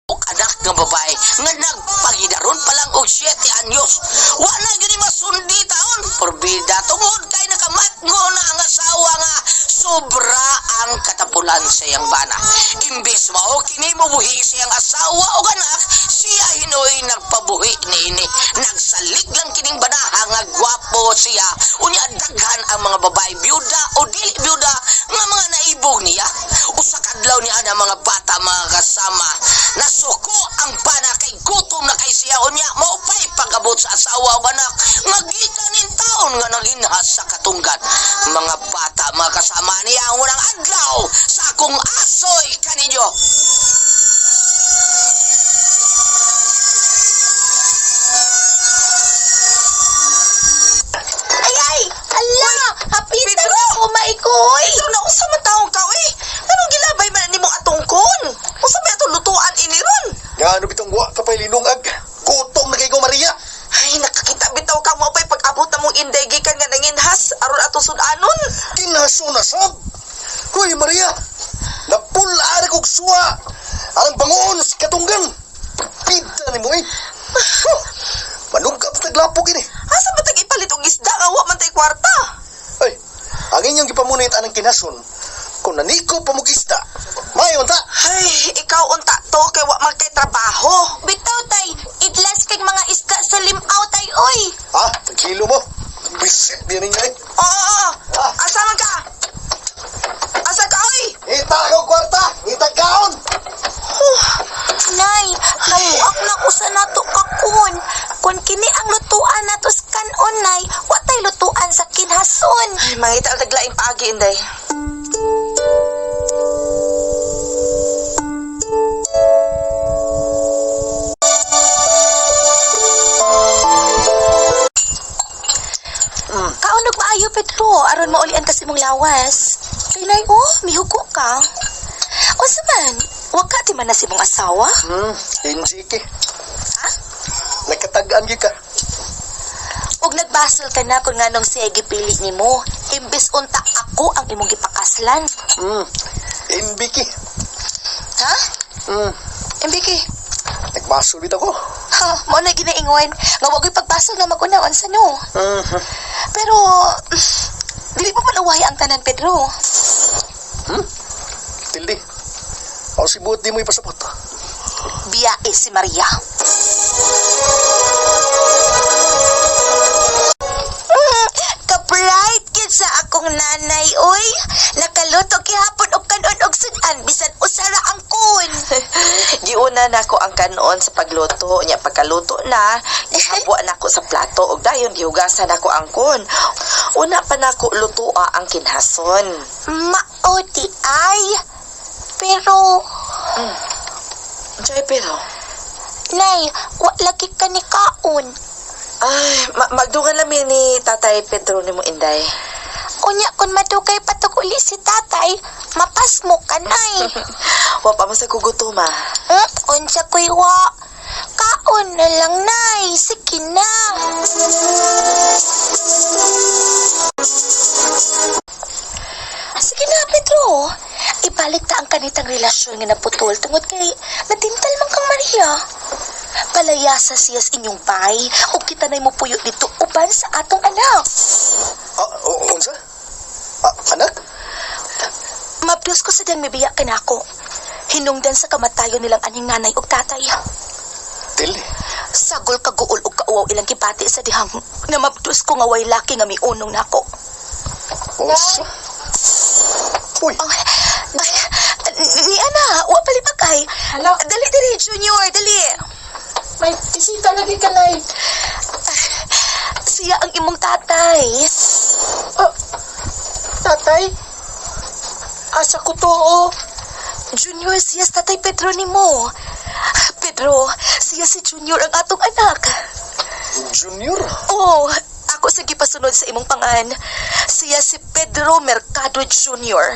Og anak nga babae nga nagpagidaron pa lang og 7 anyos. Wa na gyud ni masundi taon. Porbida tungod kay nakamatngo na ang asawa nga sobra ang katapulan sa iyang bana. Imbes mao kini mobuhi sa iyang asawa o anak, siya hinoy nagpabuhi niini. Nagsalig lang kining banaha nga gwapo siya. Unya daghan ang mga babae byuda o dili byuda nga mga naibog niya. Usa ka adlaw niya ang mga bata mga kasama. Nasuko ang bana kay gutom na kay siya unya maupay pag-abot sa asawa o anak nga gikan ning taon nga nanginhas sa katunggan. Mga bata mga kasama niya ang unang adlaw sa akong asoy kaninyo. Ay, ay! Ala! Hapitan na ko, maikoy! Ikaw na unsa man taong ka eh. Anong gilabay man nimo atong kon? Unsa may atong lutuan ini ron? Ngano bitong wa ka pa'y linungag? Gutom na kay ko, Maria. Ay, nakakita bitaw ka mo pa'y pag-abot na mong inday gikan nga nanginhas aron atong sudanon. Kinaso na sab. Hoy, Maria. Napul-ari kog suwa. Ang bangoon sa katunggan. Pita ni mo eh. Huh. Manugap sa taglapog ini. Asa ba tag ipalit og isda nga wa man tay kwarta? Ay, ang inyong gipamunit anang kinason. Kung naniko pa mo isda, mayon ta. Ay, ikaw unta to kay wa man kay trabaho. Bitaw tay, idlas kay mga isda sa limaw tay, oy! Ah, tagkilo mo. Bisit niya ninyo eh. Oo, oo, oo. Asa man ka? Asa ka oy? Ita ko kwarta, ita kaon. Nay, nabuak na usa nato kakon. Kung kini ang lutuan nato sa kanon, nay, wa tay lutuan sa kinhason. Ay, mangita ang taglaing paagi inday. Kaunog maayo, Pedro, aron maulian kasi mong lawas. Kay nay, oh, mihugo ka. Unsa man, wa ka ti man na si mong asawa? Hindi ki. Ha? Nakatagaan gyud ka. Ug nagbasol ka na kung nganong siya gipili nimo. Imbes unta ako ang imong gipakaslan. Imbiki. Ha? Imbiki. Nagbasol bitaw ko. Ha, mo na ginaingon nga wa ko'y pagbasol nga maguna unsa no. Pero dili pa man ang tanan, Pedro. Tildi. Ako si buot di mo ipasabot. Biyae si Maria. Kabright kid sa akong nanay, oy. Nakaluto gihapon og kanon og sudan bisan usara ang kun. Giuna nako ang kanon sa pagluto nya pagkaluto na gihabwa nako sa plato ug dayon gihugasan nako ang kon. Una pa nako lutoa ang kinhason. Mao di ay. Pero Joy pero nay, wa lagi ka ni kaon. ay magdugan lang mi ni Tatay Pedro nimo Inday. Unya kun madugay patog uli si tatay, mapasmo ka nay. Wa pa man sa kugutoma. Unsa ko'y wa. Kaon na lang, nay. Sige na. Sige na, Pedro. Ibalik ta ang kanitang relasyon nga naputol tungod kay natintal man kang Maria. Palayasa siya sa inyong bay ug kita na'y mupuyo dito uban sa atong anak. Ah, unsa? Ah, anak? Mabdos ko sa diyang mibiya kanako. Hinungdan sa kamatayon nilang aning nanay ug tatay. Tildi. Sagol kaguol ug kauaw ilang gibati sa dihang na mabdos ko nga way laki nga miunong nako. Unsa? Uy, Oh, ay, ni ana, wa palipakay. Hala. Dali dali Junior, dali. May bisita lagi ka, Nay. Siya ang imong tatay. Oh, tatay? Asa ko to, oh. Junior, siya sa tatay Pedro nimo. Pedro, siya si Junior ang atong anak. Junior. Oh, ako sa gipasunod sa imong pangan. Siya si Pedro Mercado Jr.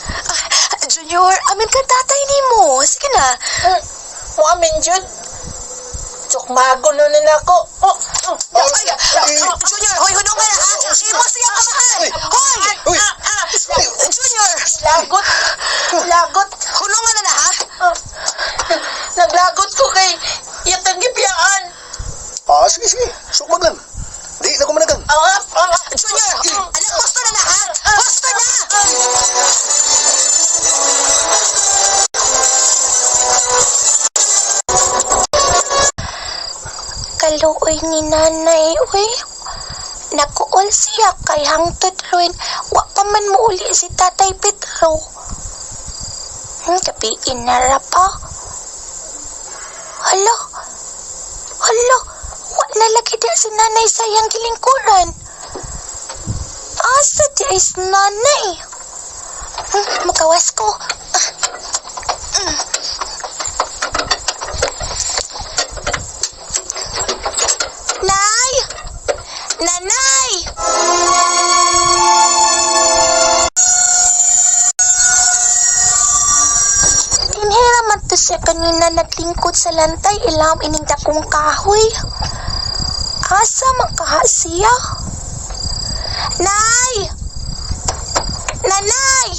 Ah, Junior, amin ka tatay nimo. Sige na. Muamin, Jud. Tsukmago na na ako. Oh, oh, Ay, Junior, hoy, hunong ka na, ha? Imo siya kamahan. Hoy! Uy! Junior, Lagot. Lagot. hunungan na na, ha? Oh. Naglagot ko kay yatang gipiyaan. Ah, sige, sige. Sukmag lang. Di na ko managang. Ah, ah, Junior, anak, gusto na na, ha? Gusto na! Kaluoy ni nanay, uy. Nakuol siya kay hangtod ron. Wa pa man muuli si Tatay Petro. Gabiin na ra pa. Hala, hala, wa na lagi din si nanay sa iyang gilingkuran. Asa di ay si nanay? Makawas ko. Nay! Nanay! Inhira man to siya kanina naglingkod sa lantay ilam ining dakong kahoy. Asa man kaha siya? Nay! Nanay!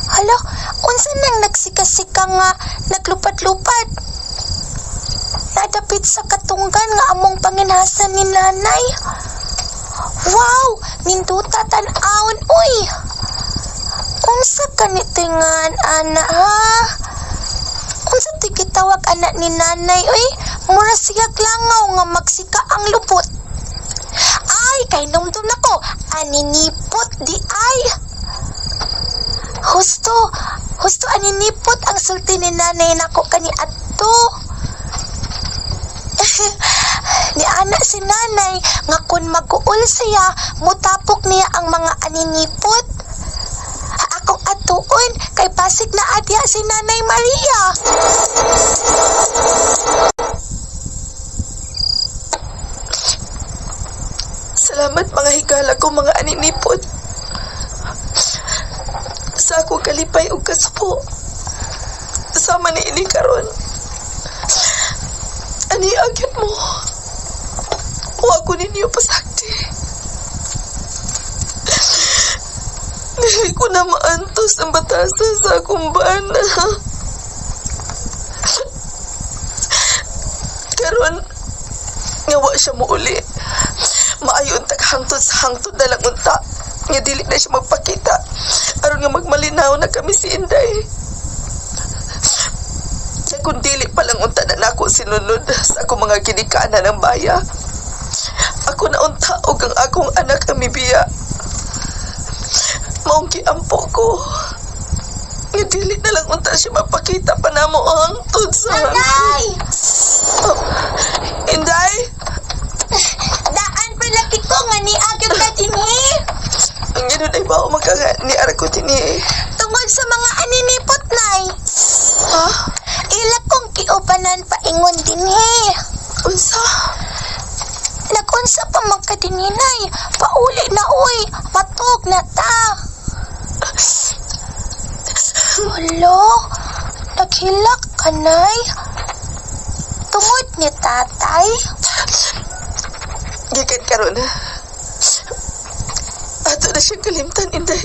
Hala, unsa nang nagsikasika nga naglupad-lupad? Nadapit sa katunggan nga among panginhasan ni nanay. Wow! Ninduta tan-awon, uy! Unsa kanitingan, ana, ha? Unsa ti gitawag anak ni nanay, uy? Mura siya langaw nga magsika ang lupot. Ay, kay numdum nako, aninipot di ay. Husto, husto aninipot ang sulti ni nanay nako kani adto. Ni ana si nanay nga kun maguol siya, mutapok niya ang mga aninipot. Akong atuon kay pasig na adya si Nanay Maria. Salamat mga higala ko mga aninipot. Sa ako kalipay ug kasupo. Sama ni ini karon. Ani agyot mo. Wa ko ninyo pasakti. Dili ko na maantos ang batasan sa akong bana. Karon, nga wa siya muuli. Maayo untag hangtod sa hangtod na lang unta. Nga dili na siya magpakita. Aron nga magmalinaw na kami si Inday. Kaya kung dili pa lang unta na nako sinunod sa akong mga ginikanan ng baya. Ako na unta og ang akong anak ang mibiya. Maong giampo ko. Nga dili na lang unta siya mapakita pa namo hangtod sa hangtod. Nay! Oh, Inday! Daan pa laki ko nga ni agyot ka dinhi. Ang ganun ay bao magkanga ni Arakutin eh. Tungod sa mga aninipot, nay. Ha? Ila kong kiupanan paingon dinhi. Unsa? Nagunsa pa man ka dinhi, nay. Pauli na uy. Matug na ta. Hala, naghilak ka, nay. Tungod ni tatay. Gikan karon. Ato na siyang kalimtan, Inday.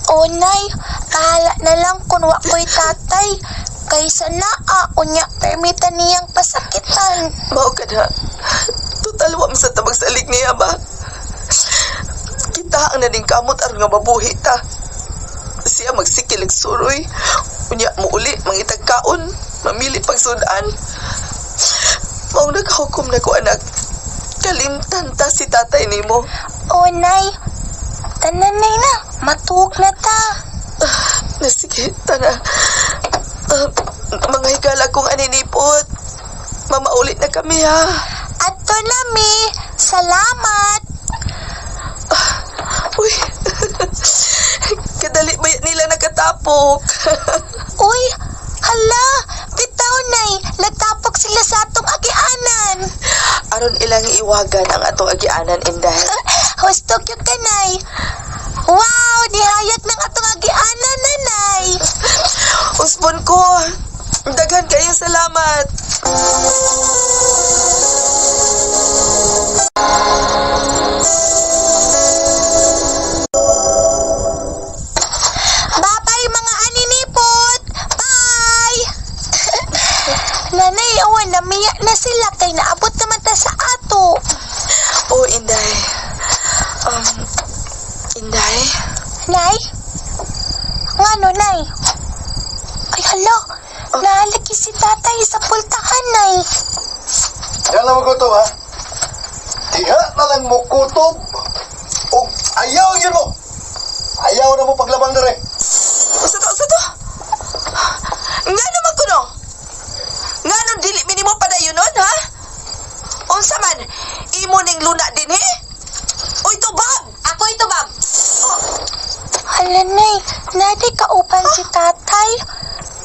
O, nay, kahala na lang kung wa ko'y tatay. Kaysa naa, unya, permita niyang pasakitan. Mao ka na. Total, wa man sa tabag salig niya ba? Kita ang naningkamot aron nga mabuhi ta. Siya magsikil og suroy. Unya muuli, mangitag kaon, mamili pagsudan. Maong naghukom na ko anak. Kalimtan ta si tatay nimo. O, nay, tanan nay na, matuog na ta. Na sige, tana. Ah, mga higala kong aninipot. Mamaulit na kami ha. Ato na mi, salamat. Uy, kadali ba nila nakatapok? Uy, hala, bitaw nay, nagtapok sila sa atong agianan. Aron ilang iwagan ang atong agianan, Inday. Husto gyud ka, nay. Wow, nihayag ng atong agianan, nanay. Usbon ko, daghan kayong salamat. Bye-bye mga aninipot. Bye! Nanay, awan, namiya na sila kay naabot naman ta sa ato. Oh, Inday. Inday? Nay? Ngano, Nay? Ay, hala. Naalaki si tatay sa pultahan, Nay. Diha lang mo kutob, ha? Diha na lang mo kutob. O ayaw yun mo. Ayaw na mo paglabang dere. Usa to, usa to. Nga naman kuno? Nga nung dili minimo padayon nun, ha? Unsa man, imo ning luna din, he? Uy, tubag! Ako ito, bab. Hala, Nay. Nadi kauban si tatay.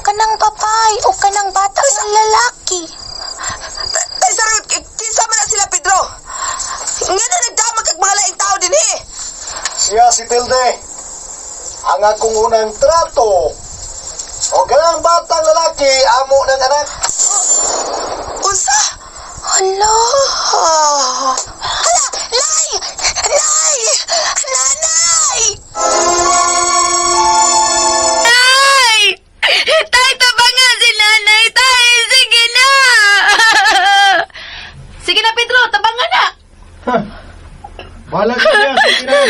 Kanang babae o kanang bata sa lalaki. Tay sarot, kinsa man na sila, Pedro? Nga na nagdamag kag mga laing tao din, he? Siya si Tilde. Ang akong unang trato. O kanang batang lalaki, amo ng anak. Unsa? Hala. Hala, Nay! Nay! Nanay! Nay! Tay, tabangan si nanay! Tay, sige na! Sige na, Pedro, tabangan na. Bahala ka niya, sige na.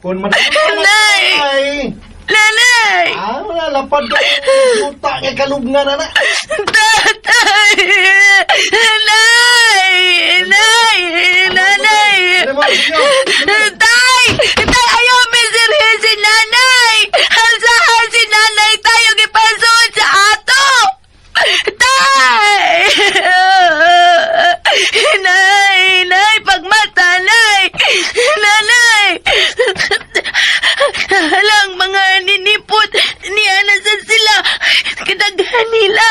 Kung Nay! Ay! Nanay! Ah, wala lapad ko. Puta kay kalugnan na na. Tatay! Nay! Nay! Nanay! Ano mo, sige. Tay! Tay, ayaw misirhin si nanay! Halsahan si nanay tayo gipasuod sa ato! Tay! Nay! Nay! Pagmata, nay! Nanay! Halang mga ninipot niya na sa sila. Kadaghan nila.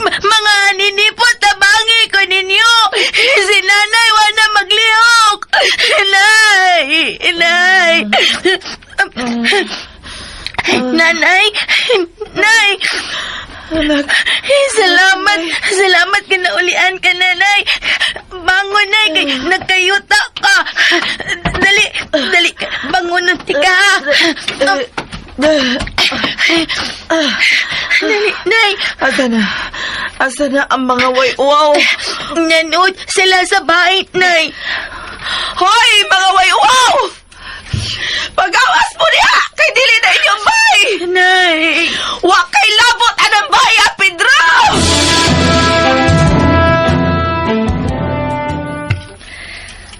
Mga ninipot, tabangi ko ninyo. Si nanay wala maglihok. Nay! Nay! Nanay! Nay! Salamat! Salamat kinaulian ka, nanay! Bangon, nay! Kay nagkayuta ka! Dali! Dali! Bangon na ka! Dali, nay! Asa na? Asa na ang mga way-uwaw? Nanood sila sa bahay, nay! Hoy, mga way-uwaw! Pagawas mo niya! Kay dili na inyong bay! Nay! Wa kay labot anang bay, ah, Pedro!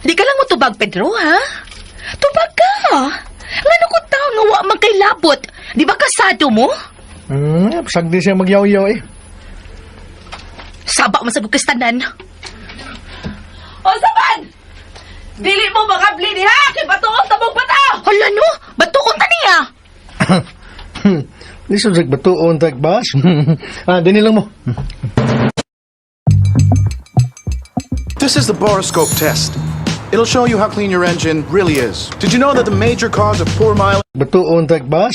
Di ka lang mo tubag, Pedro, ha? Tubag ka! Ngano ko tao nga wa man kay labot? Di ba kasado mo? Sagdi siya magyaw-yaw eh. Saba man sa bukastanan. O saban! Dili mo makabli niha! Kay batuon tabong bata! Hala no, batuon ta niya. Lisod sa batuon tag bas. Ah, dini lang mo. This is the boroscope test. It'll show you how clean your engine really is. Did you know that the major cause of poor mileage Batuon tag bas.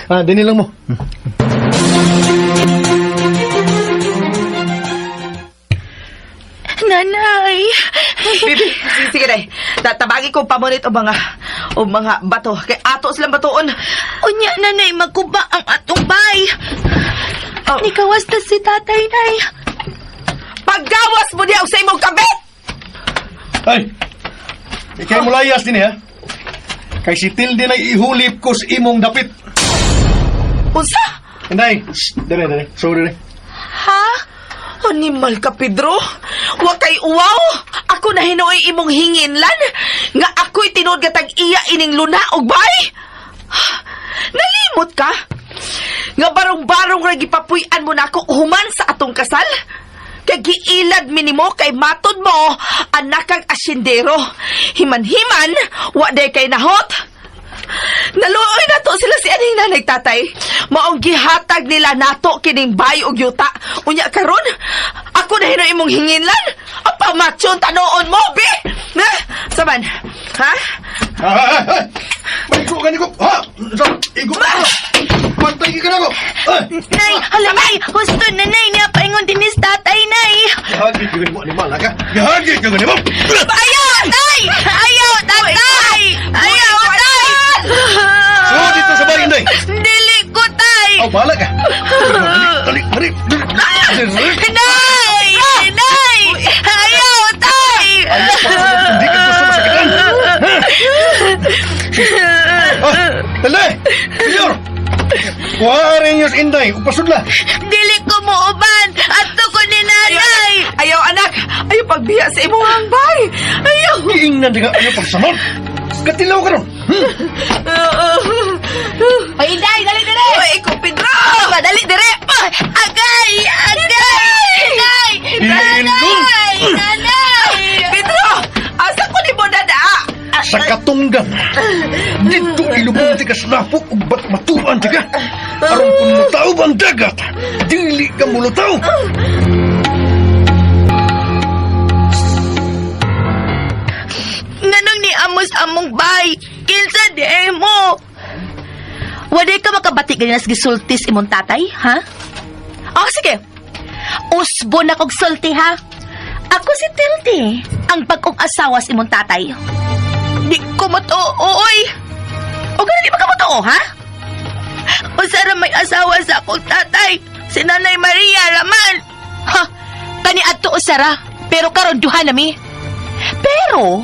Ah, dini lang mo. Nanay! Bibi, sige, sige day. Tatabagi ko pamunit o mga bato. Kay ato silang batuon. Unya, nanay, magkuba ang atong bay. Oh. Nikawas na si tatay, nay. Paggawas mo niya og sa imong kabit! Ay. Ikay mo layas dinhi ha. Kay si Tilde na ihulip ko sa imong dapit. Unsa? Inday, shh, dere dere. Sorry dere. Ha? Animal ka, Pedro. Wa kay uwaw. Ako na hinuoy imong hinginlan. Nga ako'y tinuod nga tag-iya ining luna og bay. Nalimot ka? Nga barong-barong ra gipapuy-an mo nako human sa atong kasal? Kay giilad minimo kay matod mo anak kang asyendero. Himan-himan, wa day kay nahot. Naluoy na to sila si aning nanay tatay. Maong gihatag nila nato kining bay og yuta. Unya karon, ako na hino imong hinginlan. Ang pamatsyon tanoon mo, be. Na, saman. Ha? Ah, ah, ah. May ko gani ko. Ha? Sa igo. Pantay ka na ko. Ay. Nay, hala, nay, husto na, nay. Niya paingon dinis tatay, nay. Gahagi ka gani mo animal ha ka. Gahagi ka gani mo. Ayaw, tay! Ayaw, tatay! Ayaw, tay! So dito sa bay, Inday. Dili ko, tay! Oh, bahala ka. Dali, dali, dali. Diri, diri, diri. Nay! Nay! Ayaw, tay! Hindi ka gusto masakitan. Ha? Ah, dali! Senyor! Kuha rin yung Inday. Upasudla. Dili ko muuban! Ato ko ni nanay! Ayaw, anak. Ayaw pagbiya sa imong bay. Ayaw. Iingnan di ka ayaw pagsamot. Katilaw ka ron. Hoy, Inday! Dali, dali! Oy, ikaw, Pedro. Dali, dire! Agay! Agay! Nay! Ilong! Nanay! Nanay! Pedro, asa ko ni mo dadaa? Sa katunggan. Dito ilubong ti ka sa lapok ug batbatuan ti ka. Aron kung mutaw ang dagat, dili ka mulutaw. Nganong ni Amos among bay? Kinsa di ay mo? Wala ka makabati ganina sa gisultis imong tatay, ha? Oh, sige. Usbo na kog sulti, ha? Ako si Tilty, ang bagong asawa sa imong tatay. Di ko matuo, oy. O ganun di ba ka matuo, ha? Unsa ra may asawa sa akong tatay? Si Nanay Maria Raman. Ha? Kani adto usara, pero karon duha na mi. Pero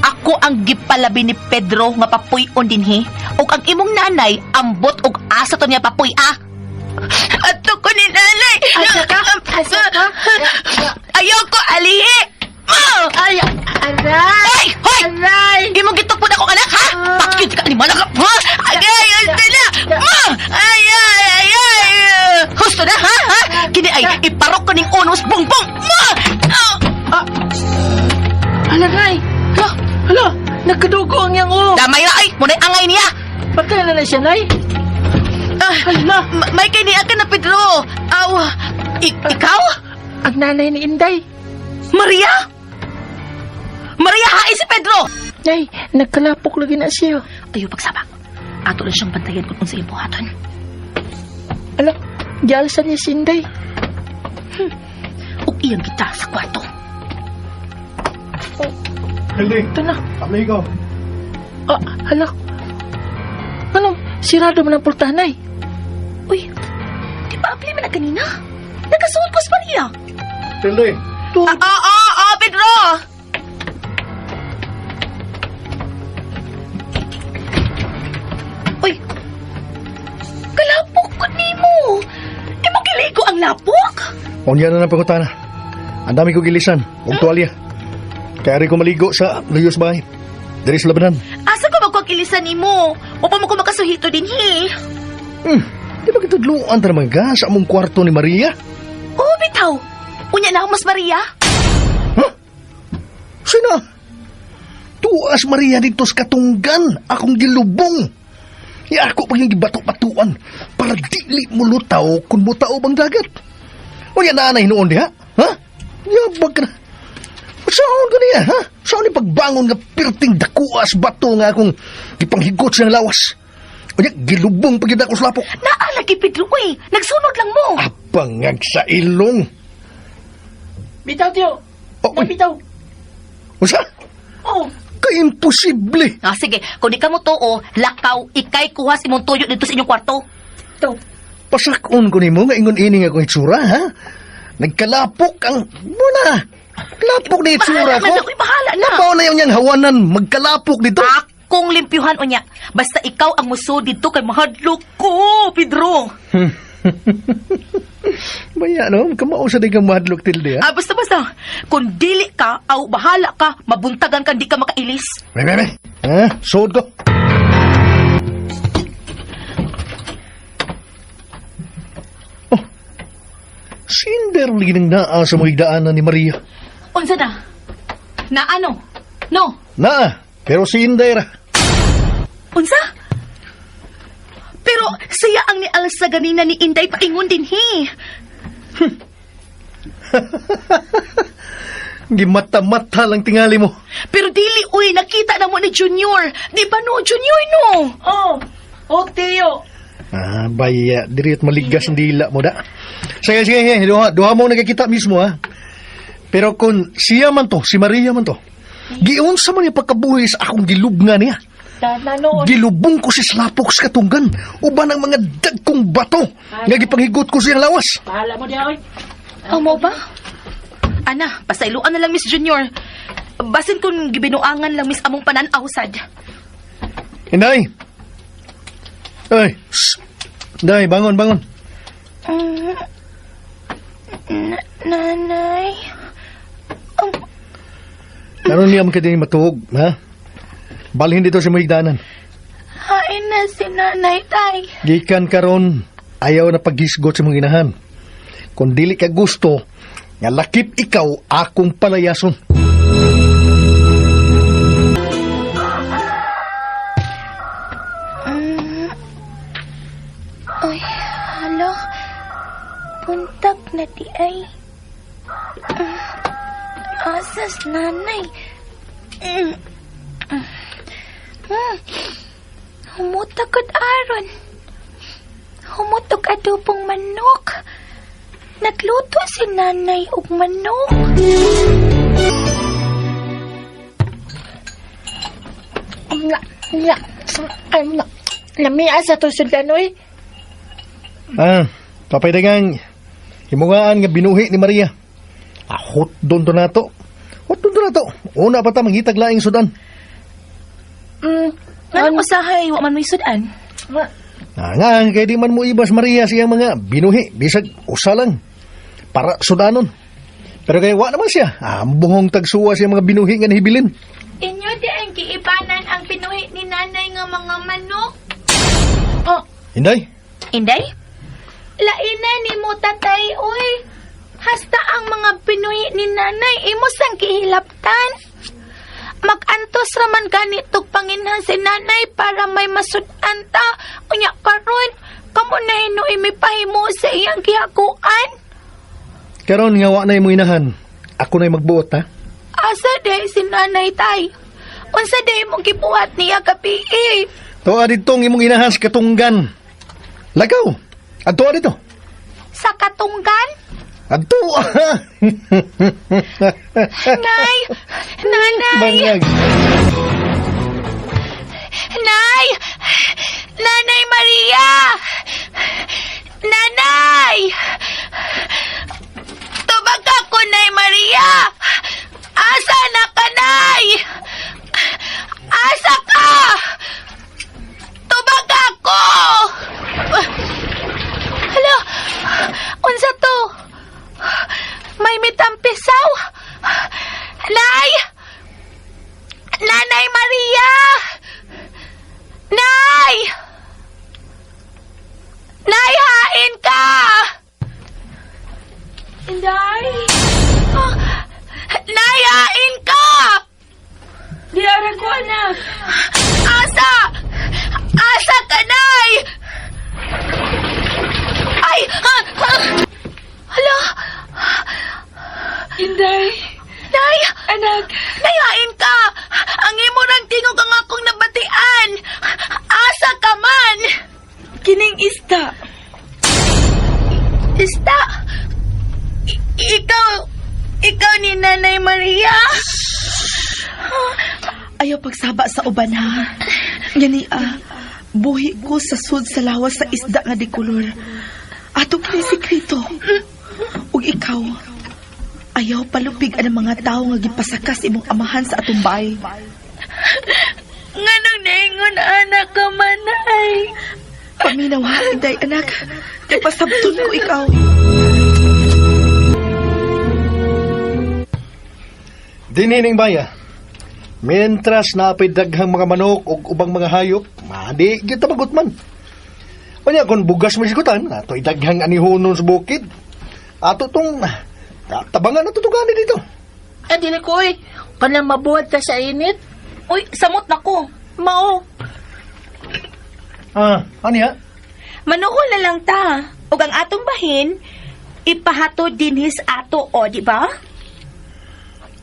ako ang gipalabi ni Pedro nga papuy-on dinhi ug ang imong nanay ambot og asa to niya papuy ah. Ato ko ni nanay. Asa ka? Asa ka? Ayoko alihi. Ma! Ay, aray! Ay, hoy! Aray! Imong gitukpod ako anak ha? Pakyut ka ni malak. Ha? Agay, husto na. Ma! Ay ay ay ay. Husto na ha? Ha? Kini ay iparok ko ning unos bongbong. Ma! Ah! Hala, nay. Hala, hala. Nagkadugo ang iyang ulo. Damay na ay, munay angay niya. Patay na na siya, nay. Ah, Hala. may kay niya ka na Pedro. Aw, ikaw? Ang nanay ni Inday. Maria? Maria, hain si Pedro! Nay, nagkalapok lagi na siya. Ayaw pagsabak. Ato lang siyang bantayan kung unsa iyang buhaton. Ala, gialsa niya si Inday. Ug iyang kita sa kwarto. Hildi, Ito na. tabli ko. Ah, hala. Ano, sirado man ang pultahan, nay. Uy, di ba apli man na kanina? Nagkasuot ko sa Maria. Tilde, Ah, ah, ah, ah, Pedro! Uy, kalapok ko nimo. Di mo giligo ang lapok? Unya na ng pangutana. Ang dami ko gilisan, ug tuwalya. Kaya rin ko maligo sa luyos bahay. Diri sa labanan. Asa ko magkakilisan nimo? O pa mo ko makasuhito din, he? Di ba kitudluan ta naman ka sa among kwarto ni Maria? Oo, bitaw. Unya na mas Maria. Sino? Tuas Maria dito sa katunggan, akong gilubong. Ya ako pag yung gibato-batuan para dili mo lutaw kung mutao bang dagat. Unya na anay noon diha? Ha? Yabag ka na. Saan ko niya, ha? Saan ni pagbangon nga pirting dakuas bato nga akong gipanghigot siyang lawas? Unya, gilubong pag yun ako sa lapok. Naalagi, Pedro, uy. Nagsunod lang mo. Apangag sa ilong. Bitaw, tiyo. Oh, uy. Bitaw. Usa? Oh. Kaimposible. Ah, sige, kung di ka mo tuo, lakaw, ikay kuha si mong tuyo dito sa inyong kwarto. Bitaw. Pasakon ko nimo nga ingon ini nga akong itsura, ha? Nagkalapok ang muna. Lapok ni itsura Bahala ko. na, uy, bahala na. Nabaw na yung niyang hawanan, magkalapok dito. Akong limpyuhan unya. Basta ikaw ang muso dito kay mahadlok ko, Pedro. Baya no, kamao sa di kang mahadlok tilde, ha? Ah, basta basta. Kung dili ka, aw bahala ka, mabuntagan ka, di ka makailis. Be, be, be. Ha? Suod ko. Oh. Sinder lagi nang naa sa mga daanan ni Maria. Unsa na? Na ano? No. Naa, pero si Inday ra. Unsa? Pero siya ang nialsa ganina ni Inday paingon din he. Gimata-mata lang tingali mo. Pero dili uy, nakita na mo ni Junior. Di ba no, Junior no? Oh. Oh, tiyo. Ah, baya, diri at maligas ang dila mo da. Sige, sige, sige, duha, duha mo nagkikita mismo ha. Pero kung siya man to, si Maria man to, giunsa man niya pagkabuhi sa akong gilubngan niya. Gilubong ko si Slapok sa katunggan uban ang mga dagkong bato nga gipanghigot ko siyang lawas. Amo ba? Ana, pasayloan na lang Miss Junior. Basin kung gibinuangan lang Miss among panan-aw sad. Inday! Ay, shh. Inday, bangon, bangon. Nanay. Karon niya man kayo matuog, ha? Balhin dito sa mahigdanan. Hain na si nanay, tay. Gikan karon ayaw na paghisgot sa mga inahan. Kung dili ka gusto, nga lakip ikaw akong palayason. Ay, hala. Buntag na di ay. Asas nanay. Mm. Mm. Humutakod aron. Humutok adobong manok. Nagluto si nanay og manok. Na, na, ay, na, lamia sa to sudan, oy. Ah, papay dagang himungaan nga binuhi ni Maria. Ah, hot doon to nato. Hot doon to nato. Una pa ta manghitag laing sudan. Nganong usahay wa man may sudan? Ah, nga, kay di man mo ibas Maria siyang mga binuhi, bisag usa lang. Para sudanon. Pero kay wa naman siya. Ah, ang buhong tagsuwa siya mga binuhi nga nahibilin. Inyo di ang giibanan ang pinuhi ni nanay nga mga manok. Oh, Inday, Inday? Laina ni mo tatay, oy. Hasta ang mga pinuhi ni nanay, imo sang gihilaptan. Magantos raman ganitog panginhan si nanay para may masud-an ta. Unya karon, kamo na hinuoy may pahimo sa iyang gihaguan. karon nga wa na imong inahan. Ako na'y magbuot ha. Asa day si nanay tay? Unsa day mong gibuhat niya gabi eh? Tuwa ditong imong inahan sa katunggan. Lagaw. Adto dito. Sa katunggan? Adto. Nay! Nanay! Bangag. Nay! Nanay Maria! Nanay! Tubag ako, Nay Maria! Asa na ka, Nay? Asa ka? Tubag ako! Hala! Unsa to? May mitampisaw? Nay! Nanay Maria! Nay! Nay, hain ka! Inday! Ah, Nay, hain ka! Di ara ko, anak. Asa! Asa ka, Nay! Ay! Ah, ah! Hala! Inday! Nay! Anak! Nay, hain ka! Ang imo rang tingog ang akong nabatian! Asa ka man! Kining isda. Ista! Ikaw! Ikaw ni Nanay Maria? Ayaw pagsaba sa uban ha. Ngani ah, buhi ko sa sud sa lawas sa isda nga di kolor. Ato kini sekreto. Ug ikaw, ayaw palupig ang mga tawo nga gipasakas imong amahan sa atong bahay. Nganong naingon anak ka manay? Paminaw ha, Inday anak. Kay pasabton ko ikaw. Dinining baya. Mientras naapay daghang mga manok ug ubang mga hayop, madi gyud ta magutman. Unya kung bugas mo sigutan, ato'y daghang anihonon sa bukid. Ato tong tabangan na tutugani dito. Eh, dili ko, oy. Kanang mabuhat ka sa init. Uy, samot na ko. Mao. Ah, ano ya? Manuol na lang ta. Ug ang atong bahin, ipahatod dinhis ato, o, di ba?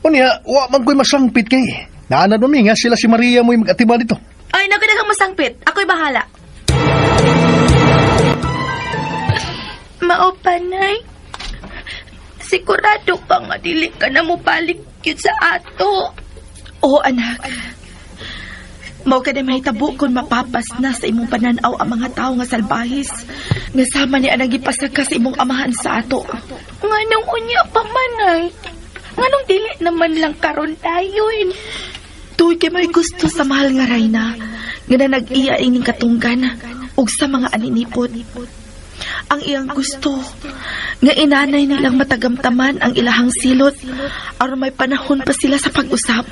Unya, wa man ko'y masangpit kay. Naanad mo mi nga sila si Maria mo'y mag-atiba dito. Ay, naku, daghang masangpit. Ako'y bahala. Mao pa, Nay. Sigurado ka nga dili ka na mobalik yun sa ato. Oo, anak. Mao ka na mahitabo kung mapapas na sa imong pananaw ang mga tao nga salbahis. Nga sama ni anang gipasaka sa imong amahan sa ato. Nganong unya pa man ay. Nganong dili naman lang karon dayon. Tuig kay may gusto sa mahal nga Rayna, nga na nag-iya ining katunggan ug sa mga aninipot. Ang iyang gusto, nga inanay nilang matagamtaman ang ilahang silot, aron may panahon pa sila sa pag-usap.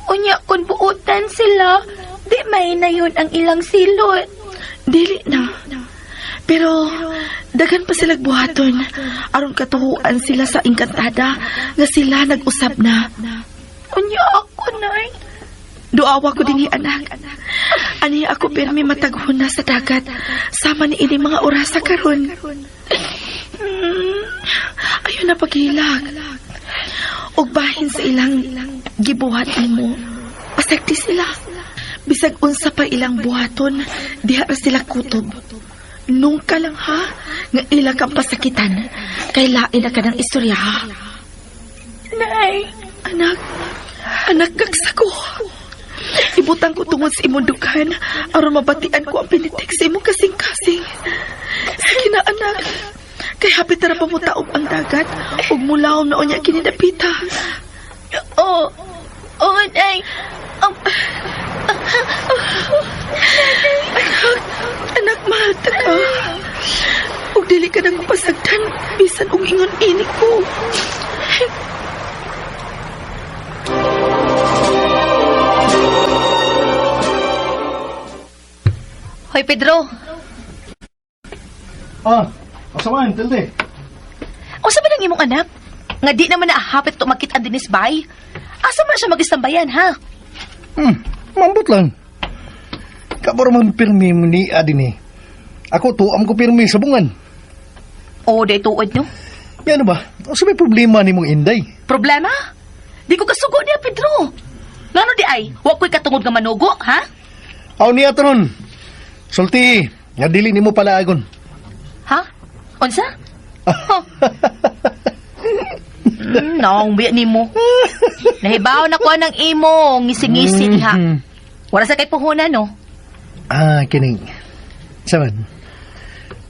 Unya kun buotan sila, di may na yun ang ilang silot. Dili na. Pero daghan pa sila buhaton aron katuhuan sila sa engkantada nga sila nag-usap na. Unya ako, Nay. Duawa ko dinhi, anak. Ani ako pirmi mataghon na sa dagat sama ni ini mga orasa karon. Ayun na paghilak. Ug bahin sa ilang gibuhat nimo. Pasagdi sila. Bisag unsa pa ilang buhaton, diha ra sila kutob. Nungka lang ha, nga ila kang pasakitan. Kay lain na ka ng istorya ha. Nay. Anak, anak, gagsa ko. Ibutang ko tungod sa imong dughan aron mabatian ko ang pinitik sa imong kasing-kasing. Sige na, anak. Kay hapit na ra pamutaob ang dagat ug mulawom na unya kini dapita. Oo. Oo, Nay. Anak, anak, mahal ta ka. Ug dili ka nang pasagdan bisan og ingon ini ko. Hoy, Pedro. Ah, asa man, Tilde? Unsa ba nang imong anak? Nga di naman naahapit to makit ang dinis bay. Asa man siya magistambayan, ha? Mambot lang. Kabaro man pirmi mo ni adin eh. Ako tuam ko pirmi sa bungan. O, day tuod no. Yan ba? Unsa may problema ni mong Inday? Problema? Di ko kasugo niya, Pedro. Ngano di ay? Wa ko'y katungod nga manugo, ha? Aw niya tanon. Sulti, nga dili nimo palaagon. Ha? Unsa? Huh. Naong biya nimo. Nahibaw na ko ng imo, ngisi-ngisi diha. Wala sa kay puhunan, no? Ah, kining. Saman.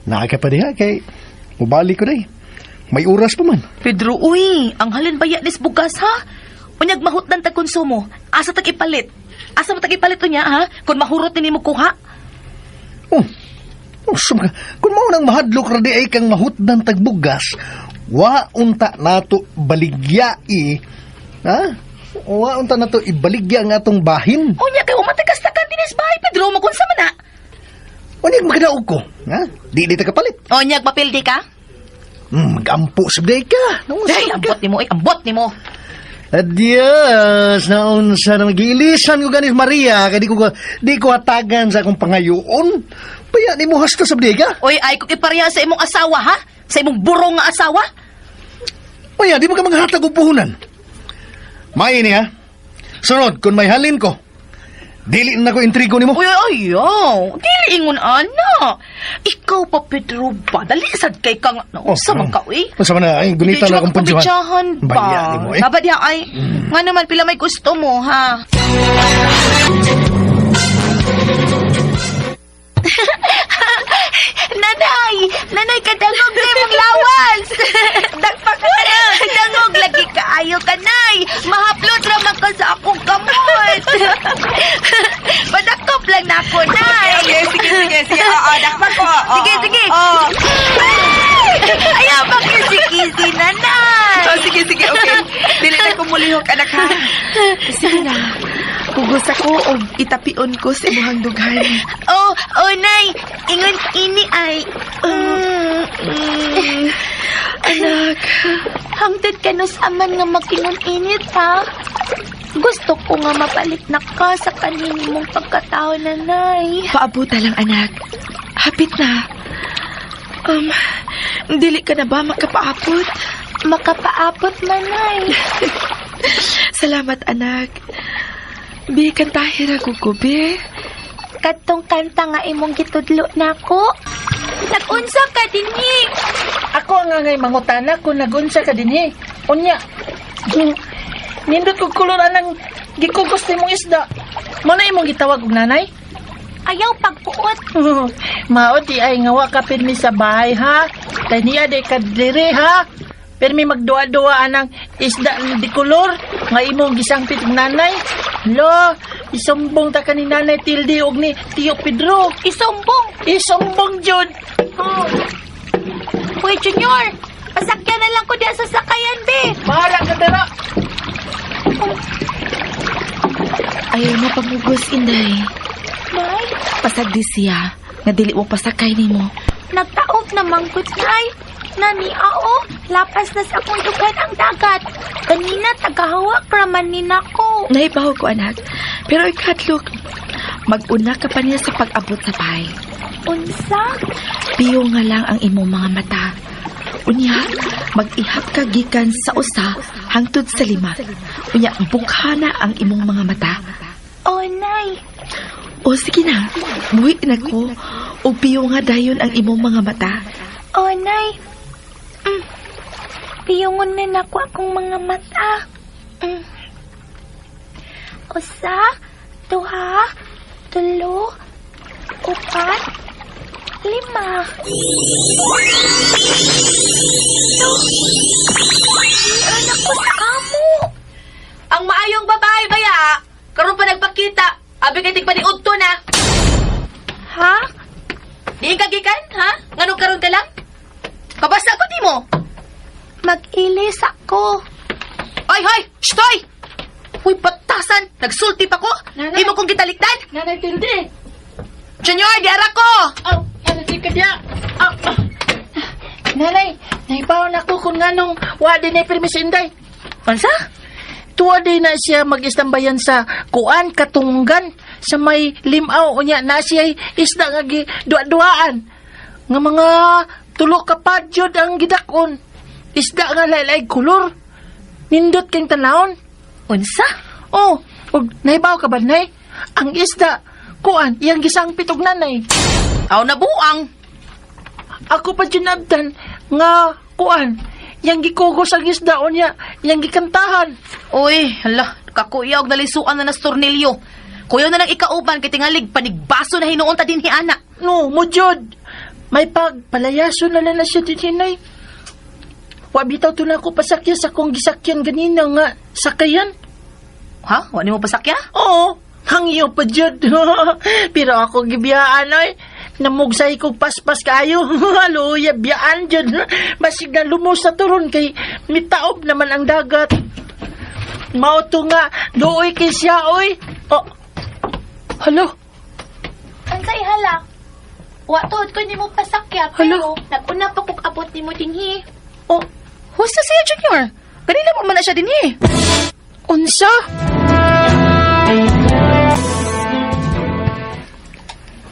Naa ka pa diha kay mubalik ko day. May oras pa man. Pedro, uy, ang halin baya nis bugas, ha? Unyag mahutdan tag konsumo. Asa tag ipalit? Asa mo tag ipalit unya, ha? Kung mahurot ni nimo kuha. Oh. Oh, sumka. Kung mao nang mahadlok ra di ay kang mahutdan tagbugas, wa unta nato baligyai. Ha? Wa unta nato ibaligya ang atong bahin. Unya kay umatikas ta kan dinis bahay, Pedro, magunsa man na. Unyag magkadaog ko. Ha? Di di ta kapalit. Unyag mapildi ka? Magampo sa day ka. Naunsa Ay, ka? ambot nimo, ay, ambot nimo. Adios, naunsa na magiilisan ko ganis Maria kay di ko hatagan sa akong pangayoon. Paya ni mo hasta sa ka. Uy, ay kung ipareha sa imong asawa, ha? Sa imong burong nga asawa? Uy, di mo ka maghatag og puhunan. May ni ha. Sunod, kung may halin ko, dili na ko intrigo nimo. Uy, ay, ayaw. Dili ingon, ana. Ikaw pa, Pedro, ba? Dali sad kay kang... Oh, sa man ka, uy. Unsa man na, ay, gunita na akong punjuhan. Pabitsahan ba? Baya nimo eh. Baba diha, ay. Nga naman, pila may gusto mo, ha? Nanay! Nanay, kadangog na imong lawas! Dagpak ka na! Dangog lagi kaayo ka, Nay! Mahaplot ra man ka sa akong kamot! Padakop lang na ako, Nay! Okay, sige, sige, sige. Oo, dakpan ko. Oo. Sige, sige. Oo. Ayaw ba kisi-kisi, Nanay? Oh, sige, sige, okay. Dili na ko mulihok, anak ha. Sige na. Hugas ako o itapion ko sa imuhang dughan. Oh, oh, Nay! Ingon ini ay... Anak, Hangtod ka no sa aman nga makingon init, ha? Gusto ko nga mabalik na ka sa kanini mong pagkatao, Nanay. paabuta lang anak. Hapit na. Dili ka na ba makapaapot? Makapaabot, Nanay. Salamat anak. Bi, kantahira ko ko, bi. Katong kanta nga imong gitudlo nako. Nag-unsa ka dinhi? Ako nga ngay mangutana kung nagunsa ka dinhi. Unya. Nindot kog kulor anang gikugos nimong isda. Mo na imong gitawag og nanay? Ayaw pagpuot. Mao di ay nga wa ka pirmi sa bahay ha. Kay niya di ka diri ha. Pirmi magduwa-duwa anang isda nga di kolor nga imong gisangpit og nanay. Lo, isumbong ta kani nanay Tilde og ni Tio Pedro. Isumbong. Isumbong jud. Oh. Uy, Junior! Pasakyan na lang ko diyan sa sakayan, be. Bahala ka dara. Ayaw na pamugos, Inday. Nay, Pasagdi siya, nga dili mo pasakay nimo. nagtaob na mangkot, Nay. Nani, ao, lapas na sa akong dughan ang dagat. Kanina, tagahawak raman ni nako. Naibaw ko, anak. Pero ikatlok, mag-una ka pa niya sa pag-abot sa bahay. Unsa? Piyo nga lang ang imong mga mata. Unya, mag-ihap ka gikan sa usa hangtod sa lima. Unya, bukhana ang imong mga mata. Oh, Nay. O sige na, muwi na ko. O piyo nga dayon ang imong mga mata. Oh, Nay. Piyungon na nako akong mga mata. Usa, duha, tulo, upat, lima. Meron ako sa amo. Ang maayong babae baya, karon pa nagpakita. Abi kay tigpaniudto na. Ha? Diin ka gikan, ha? Nganong karon ka lang? Kabasa ko di mo. Mag-ilis ako. Ay, hoy! Shtoy! Uy, batasan! Nagsulti pa ko! Nanay! Imo kong gitalikdan! Nanay Tilde. Junior, diara ko! Oh, ano di ka diya? Oh, oh. Nanay, naibaw na ko kung nganong wa din ay permis Inday. Unsa? Tuwa din na siya mag-istambayan sa kuan katunggan sa may limaw unya na siya isda nga gi duwa-duaan nga mga tulo ka padyod ang gidakon isda nga laylay kolor nindot kang tanawon. Unsa? Oh, ug naibaw ka ba nay ang isda kuan iyang gisangpit og nanay. Aw nabuang. Ako pa jud nabdan nga kuan yang gikugos ang isda unya yang gikantahan. Uy, hala, kakuya og nalisuan na nas tornilyo. Kuya na lang ikauban kay tingalig panigbaso na hinuon ta dinhi ana. No, mo jud. May pag palayaso na lang na siya din hinay. Wa bitaw to na ako pasakya sa akong gisakyan ganina nga sakayan. Ha? Wa nimo pasakya? Oo, hangyo pa jud. Pero ako gibiyaan oy. Namugsay ko paspas kayo. Haloya, biyaan jud. Basig na lumos na turon kay mitaob naman ang dagat. Mao to nga, luoy kay siya oy. Oh. Halo, Unsa ihala? Wa tuod ko nimo pasakya Hala. pero nag-una pa kog abot nimo dinhi. Oh, husta siya Junior. Kanina pa man na siya dinhi. Unsa?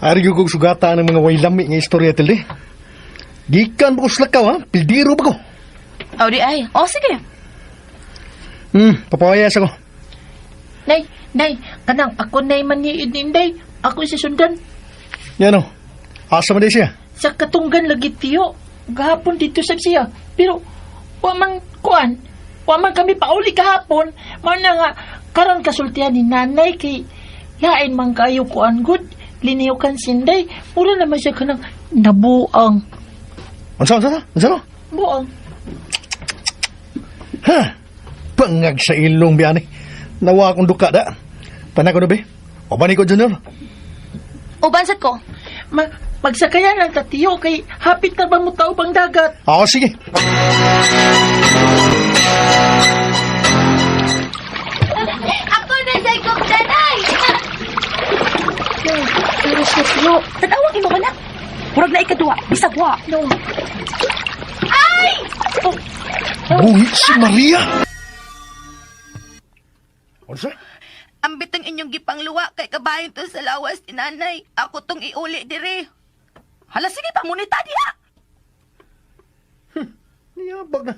Ari gyud kog sugata ng mga way lami nga istorya Tilde. Gikan pa ko sa lakaw ha, pildiro pa ko. Aw di ay. Oh, sige. Papayas ako. Nay, nay, kanang ako nay man ni Inday. Ako si sundan. Yan o. Asa man di siya? Sa katunggan lagi tiyo. Gahapon dito sa siya. Pero, wa man kuan. Wa man kami pauli kahapon. Mao na nga, karon kasultihan ni nanay kay lain man kayo kuan good. Liniw kan sinday. Mura naman siya kanang nabuang. Unsa, unsa, unsa no? Buang. Ha? Pangag sa ilong biyani. Nawa akong duka da. Panako na be. O ba ni ko, Junior? Uban sad ko. Ma magsakayan lang ta tiyo kay hapit na ba mo taob ang dagat. Oo, sige. Ako na sa kog nanay. Pero siya tiyo. Tanawang imo anak. Murag na ikaduha, bisag wa. No. Buhi si Maria! Unsa? Ambit ang inyong gipangluwa kay kabahin to sa lawas ni nanay. Ako tong iuli dire. Hala sige pamunita diha. Niyabag na.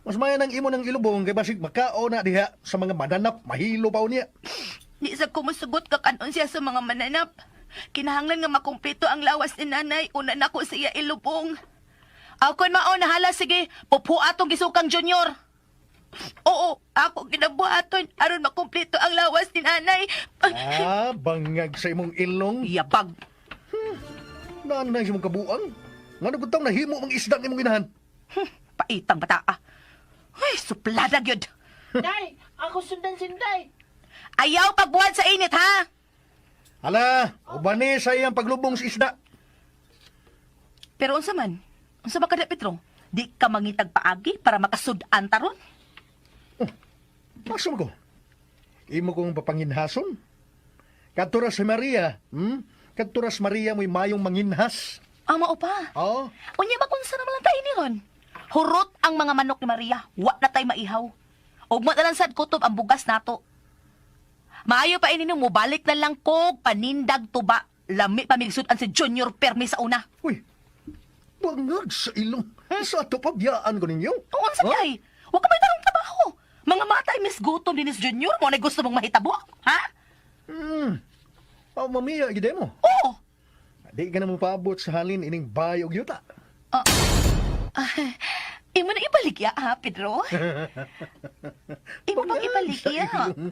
Mas maya nang imo ng ilubong kay basig makao na diha sa mga madanap, mahilo pa niya. Di sa kumusugot kakanon siya sa mga mananap. Kinahanglan nga makumpleto ang lawas ni nanay. Una na ko siya ilubong. Ako mao na hala sige, pupu atong gisukang junior. Oo, ako ginabuhaton aron makumpleto ang lawas ni nanay. Ah, bangag sa imong ilong. Yabag. Nanay sa imong kabuang. Ngano gud taong nahimo mang isda ng imong inahan? Paitang bata ah. Ay, suplada gyud. Day, ako sundan sinday. Ayaw pagbuhat sa init ha. Hala, ubani sa iyang paglubong sa isda. Pero unsa man? Unsa ba kada Pedro? Di ka mangitag paagi para makasud-an taron? Maso ko. Imo kong papanginhason. Kadturas si Maria? Kadturas Maria mo'y mayong manginhas. Ah, mao pa. Oo. Unya ba kung saan naman lang tayo ni ron? Hurot ang mga manok ni Maria. Wa na tayo maihaw. Ug mo na lang sad kutob ang bugas nato. Maayo pa ini mo balik na lang kog panindag tuba. Lami pa migsud-an si Junior Permi sa una. Uy, bangag sa ilong. Sa ato pabyaan ko ninyo. Oo, unsa Ha? kay? Wa ka may tarong trabaho. Mga matay miss gutom din ni Junior mo na gusto mong mahitabo, ha? Oh, mamiya, gid mo. Oo. Di ka na mo paabot sa halin ining bay og yuta. Imo na ibalik ya, ha, Pedro? Imo bang ibalik Sa ya? ilong.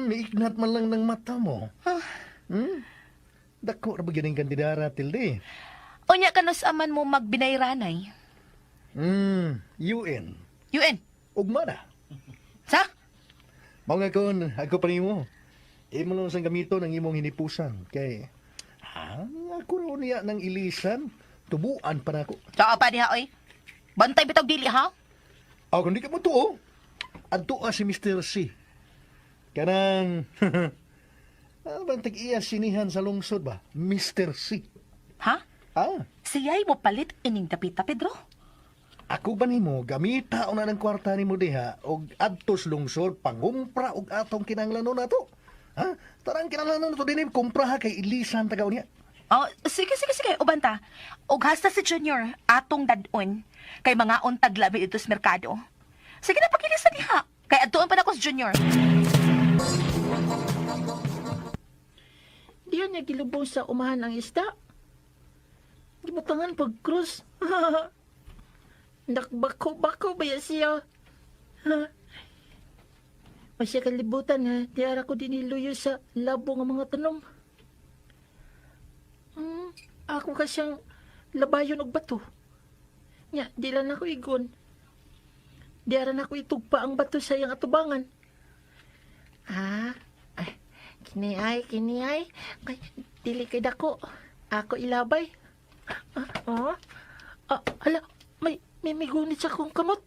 Niignat man lang ng mata mo. Dako ra ba gyud ang kandidara, Tilde? Unya kanus aman mo magbinayranay. UN. UN. Ugma na. Sa? Mao nga kon, ako pa nimo. Imo lang sang gamito ng imong hinipusan kay ako ro niya ng ilisan, tubuan pa nako. Tsaka pa diha, oy. Bantay bitog dili, ha? Aw kung di ka mo tuo, adto si Mr. C. Kanang bang tag-iya sinihan sa lungsod ba? Mr. C. Ha? Ah, Siya'y mo palit ining dapita, Pedro? ako ba nimo gamita una ng kwarta nimo diha og adto sa lungsod pangumpra og atong kinahanglanon nato. Ha? Tarang kinahanglanon nato dinhi kumpra ha kay ilisan tagaw niya. Oh, sige, sige, sige. Ubanta. Og hasta si Junior, atong dadon. Kay mga untag labi dito sa merkado. Sige na, pagkilisa diha. Kay adtuon pa na ko si Junior. Diyan niya gilubong sa umahan ang isda. Gibutangan pag-cross. Nakbako-bako ba ya siya? Masya kalibutan ha, diara ko diniluyo sa labo ng mga tanom. Ako ka siyang labayon og bato. Nya, di lang ako igon. Diara na ako itugpa ang bato sa iyang atubangan. Ah, ay, kini ay, kini ay. Kay, dili kay dako. Ako ilabay. Ah, oh. Ah, hala, may gunit sa akong kamot.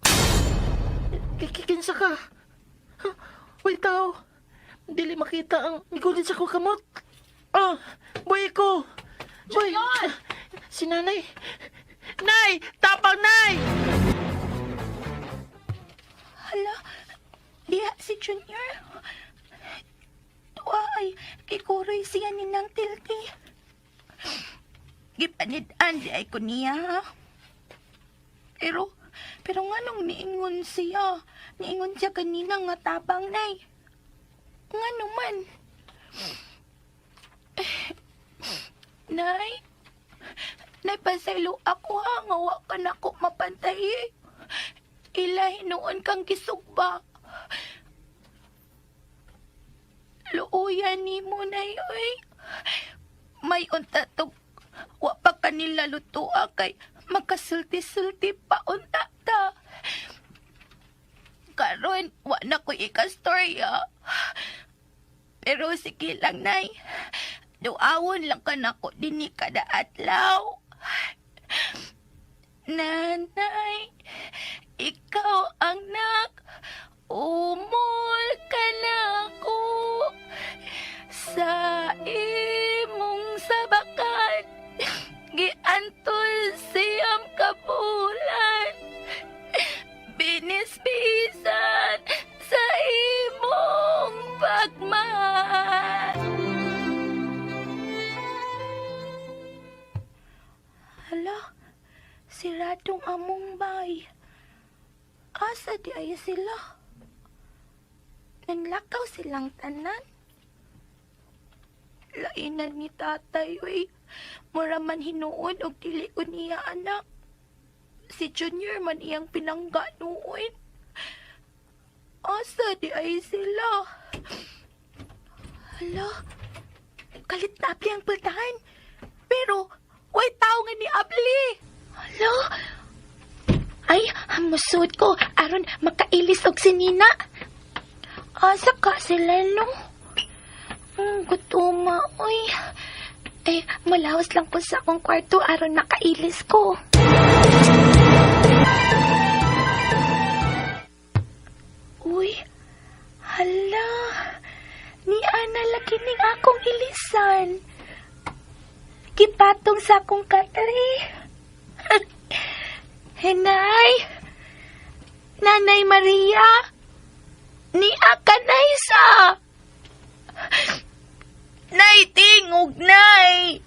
Kikinsa ka. Ha? Uy, tao. Dili makita ang migunit sa akong kamot. Ah, boy ko. Boy. Ah, si nanay. Nay! Tapang, nay! Hala, diha si Junior. Tuwa ay kikuroy siya ni Nang Tilti. Gipanid-an di ay ko niya. Pero, pero nga nung niingon siya, niingon siya kanina nga tabang nay. Nga naman. Eh, Nay, nay pasaylo ako ha, nga wa ka na ko mapantay. Ila hinuon kang gisugba. Luoyan ni mo na oy. May unta to. Wa pa kanila lutua kay makasulti-sulti pa unta ta. Karon wa na ko ikastorya. Pero sige lang nay. Duawon lang ka nako dinhi kada adlaw. Nanay, ikaw ang nak. Umol ka na ako sa imong sabakan. Giantol siyam kabulan. Binisbisan sa imong pagmahal. Hala, siradong among bay. Asa di ay sila? Nanlakaw silang tanan. Lainan ni tatay, uy. Mura man hinuon og dili ko niya anak. Si Junior man iyang pinangga noon. Asa di ay sila? Hala, kalit na abli ang pultahan. Pero, way tao nga ni abli. Hala, ay, musod ko, aron makailis og si Nina. Asa ka sila, no? Gutuma, oy. Eh, malawas lang ko sa akong kwarto aron makailis ko. Uy, hala. Ni Ana lagi ning akong ilisan. Gipatong sa akong katre. Hinay! Nanay Maria! Ni Akanay sa! Nay, tingog, nay!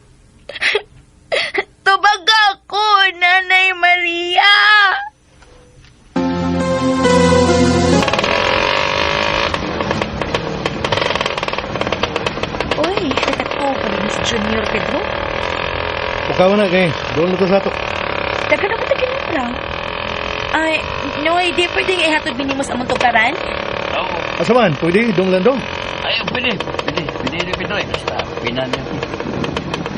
Tubaga ko, Nanay Maria! Uy, nagkatuo pa ni Miss Junior Pedro. Pukaw na kay, doon na to sa ato. Daga na ko taginumpra. Ay, no, di pwedeng ihatod minimo sa among tukaran. Oo. Asa man, pwede, dong landong. Ay, pwede. Pwede. Pwede rin Pedro eh. Basta, pinan niya.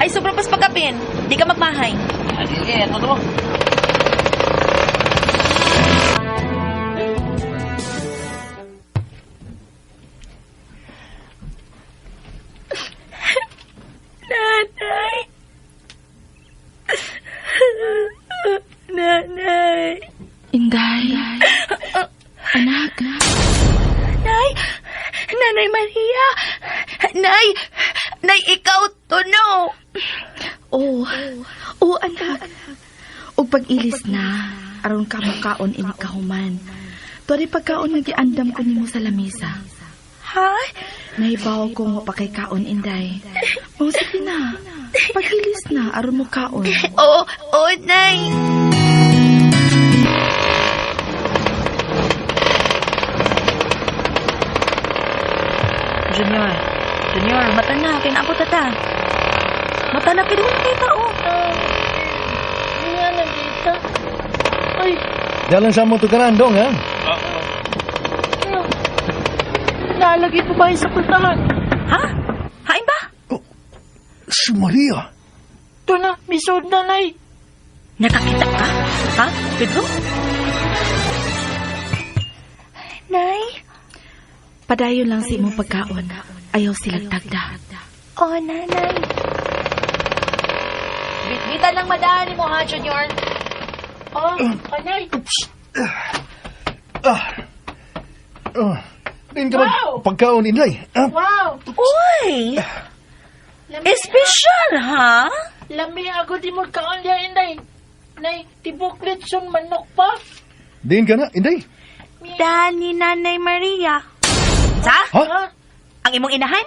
Ay, sobrang pas pagkapin. Di ka magmahay. Ah, sige, ano to mo? Nanay! Nanay! Inday. Anak. Nay! Nanay Maria! Nay! Nay, ikaw to, no! Oh. Oh, anak. Og pag-ilis na, aron ka makaon ini kahuman. Tuwari pagkaon nga giandam ko nimo sa lamesa. Ha? Nahibaw ko mo pa kay kaon, Inday. Oh, sige na. Pag-ilis na, aron mo kaon. Oo, oo, Nay! Junior, Junior, mata na. Kaya ako tata. Mata na, kaya wala kayo tao. Nga nandito. Ay, Dalan sa among tukaran, dong ha. ano? Nalagay pa ba sa pultahan? Ha? Hain ba? Si Maria. Ito na, misod na, Nay. Nakakita ka? Ha, Pedro? Nay? Padayon lang sa imong pagkaon. Ayaw silang tagda. Oh, Nanay. Bitbitan lang madaan mo ha, Junior. Oh, anay. Ah. Ah. Din ka mag Wow! pagkaon, Inday. Ah, Wow! Uy! Espesyal, ha? Lami ako di mo kaon diya, Inday. Nay, tibok litson manok pa. Din ka na, Inday. Dani, Nanay Maria. Sa? Ha? Ha? Ang imong inahan?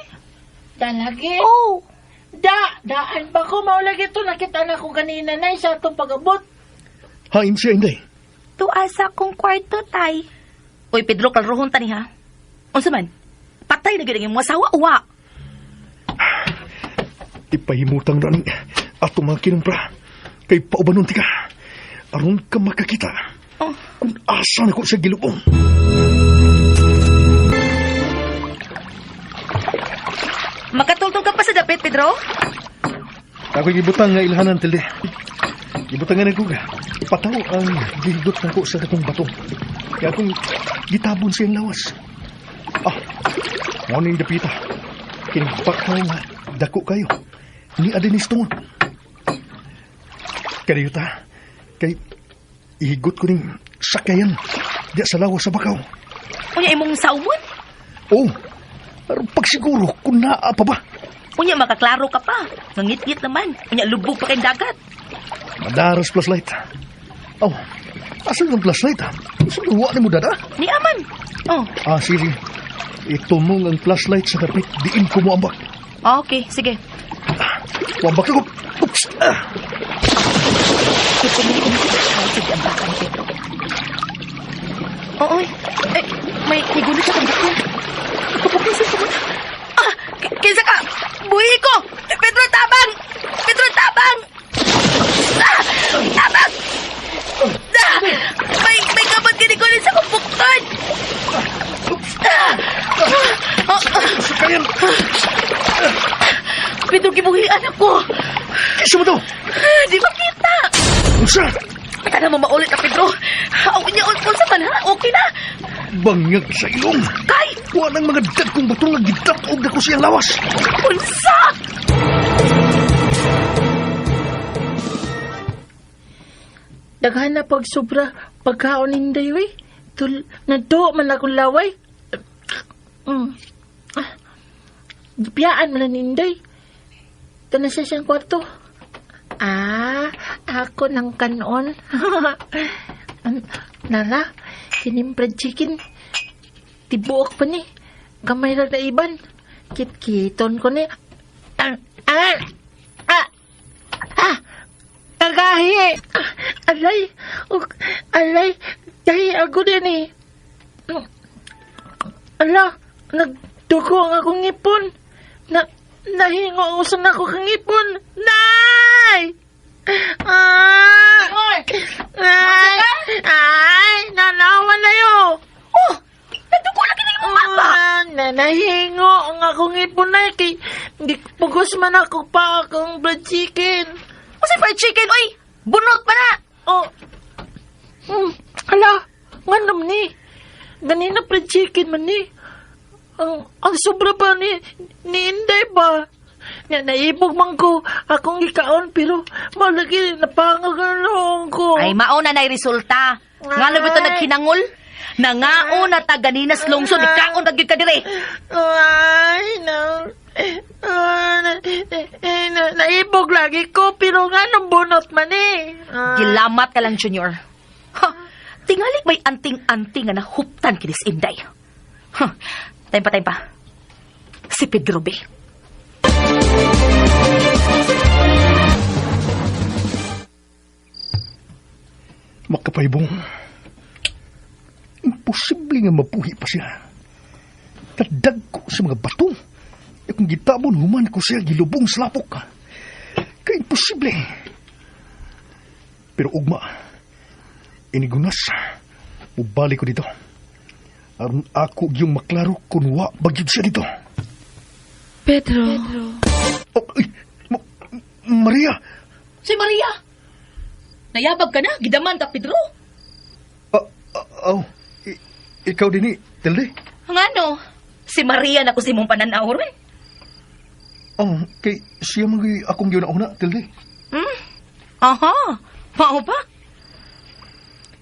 Dalagi. Oh, Da, daan ba ko? Maulagi ito. Nakita na ko kanina, Nay, sa atong pag-abot. Hain siya, Inday. tuwa sa akong kwarto, tay. Uy, Pedro, kalruhon ta ni ha? Unsa man? Patay na gyud ang imong asawa, uwa. Ipahimutang na ning atong mga kinumpra. Kay paubanon ti ka. Aron ka makakita. Oh. Kung asa na ko sa gilubong. Makatultol ka pa sa dapit, Pedro? Ako'y gibutang nga ilhanan, Tilde. Gibutang nga nagkuga. Pataw ang gihigot nako sa katong bato. Kaya akong gitabon siyang lawas. Ah, morning dapita. Kinabakaw nga, dako kayo. Ni Adenis tungod. Kaya ta, kay ihigot ko ning sakayan diya sa lawas sa bakaw. Unya imong saumon? Oh, aron pagsiguro kung naa pa ba. Unya makaklaro ka pa. Nangitngit naman. Unya lubog pa kay dagat. Madaras flashlight. Oh, asan ang flashlight? Ah? Saan ni mo dada? Ni aman. Oh, Ah, sige. Itumong ang flashlight sa dapit. Diin ko mo ambak. okay, sige. Wambak ako. Oops! Ah. Sige, ang baka ni Pedro. Oo, eh, may nigulo sa kong buko. Pupukusin ko muna. Ah, kinsa ka? Buhi ko! Pedro, tabang! Pedro, tabang! Ah, tabang! Ah, may kamot kinigulo sa kong bukton! Sakayan! Pedro, gibuhian ako. Kinsa mo to? Di ba kita? Unsa? Tara mo maulit na, Pedro. Aw, niya, unsa man ha? Okay na. Bangag sa ilong. Kay! Wa nang mga dagkong bato nga gidat-og na ko siyang lawas. Unsa? Daghan na pag sobra pagkaon ninday we. Tul nagtuo man akong laway. Ah. Gibiyaan man na ninday. Ito na siya siyang kwarto. Ah, ako ng kanon. Nara, kining fried chicken. Tibuok pa ni. Gamay ra na iban. Kitkiton ko ni. Ah, ah, ah, ah, Kagahi! Ah, Alay! Ug, alay! Dahi ako din eh. Ala! Nagdugo ang akong ngipon. Na, nahingo usan ako kang ngipon. Nay! Ah! Ay! Ay! Nanawa na yo! Oh! Nagdugo lagi na imong mama. Ah, na, nahingo ang akong ngipon na kay pugos man ako pa akong blood chicken. Unsa fried chicken oy? Bunot pa na. Oh. Hala, nganom ni. Ganina fried chicken man ni. Ang sobra pa ni, ni Inday ba? Nga naibog man ko akong gikaon pero malagi napangag ang noong ko. Ay, mao na na'y resulta. Ngano ba ito naghinangol? Nangao na ta ganinas lungsod, ikaon na gyud ka dire. Ay, no. Ah, na, eh, na, naibog lagi ko pero nga nung bunot man eh. Ah. Gilamat ka lang, Junior. Ha, tingali may anting-anting nga nahuptan kinis Inday. Ha, time pa, time pa. Si Pedro B. Makapaybong. Imposible nga mapuhi pa siya. Tadag ko sa mga bato. E kung gitabon, human ko siya gilubong sa lapok. Kaya imposible. Pero ugma, inigunas, mubalik ko dito. Aron ako yung maklaro kung wa bagyod siya dito. Pedro. Oh, ay, Maria! Si Maria! Nayabag ka na, gidaman ta, Pedro. Oh, ikaw din eh, Tilde. Ngano? Si Maria na ko si mong pananaw ron. Oh, kay siya mga akong ginauna, Tilde. Hmm? Aha, mao pa?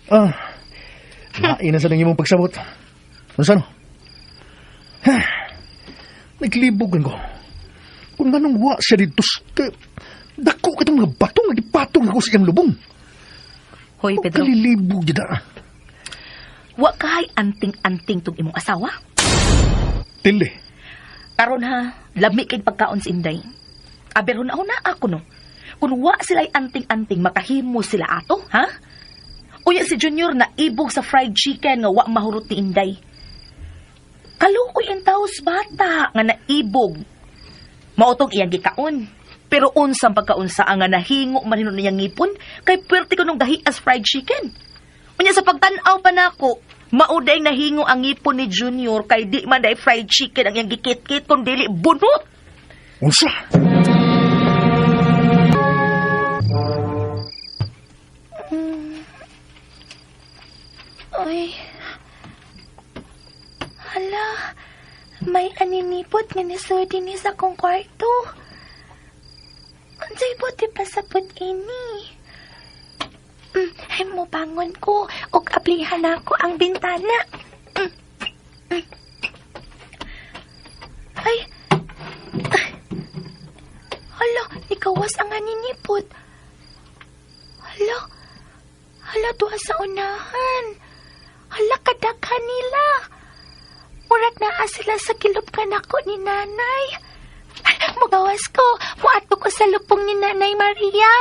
Ah, lain na sa nang imong pagsabot. Unsa no? Naglibogan ko. Kung anong wa siya dito, dako kitong mga batong nga gipatong ako sa iyang lubong. Hoy, Pedro. Kalilibog dida. Wa kay anting-anting tong imong asawa. Tilde. Karon ha, lami kay pagkaon si Inday. Aber na na ako no. Kung wa sila'y anting-anting, makahimo sila ato, ha? Unya si Junior na ibog sa fried chicken nga wa mahurot ni Inday. Kaluoy ang taos bata nga naibog. Mautong iyang gikaon. Pero unsang pagkaunsa ang nga nahingo man hinuon niyang ngipon kay puwerte ko nung gahi as fried chicken. Unya sa pagtan-aw pa nako, mauday nahingo ang ngipon ni Junior kay di man day fried chicken ang iyang gikit-kit kun dili bunot. Unsa? Uy. Hala, may aninipot nga nisod din sa akong kwarto. Unsay buti pa sapot ini? Ay, mobangon ko ug ablihan ako ang bintana. Ay. Ay. Hala, nikawas ang aninipot. Hala, hala duha sa unahan. Hala, kadaghan nila. Murag naa sila sa kilop kanako ni nanay. Ay, mugawas ko. Muadto ko sa lupong ni Nanay Maria.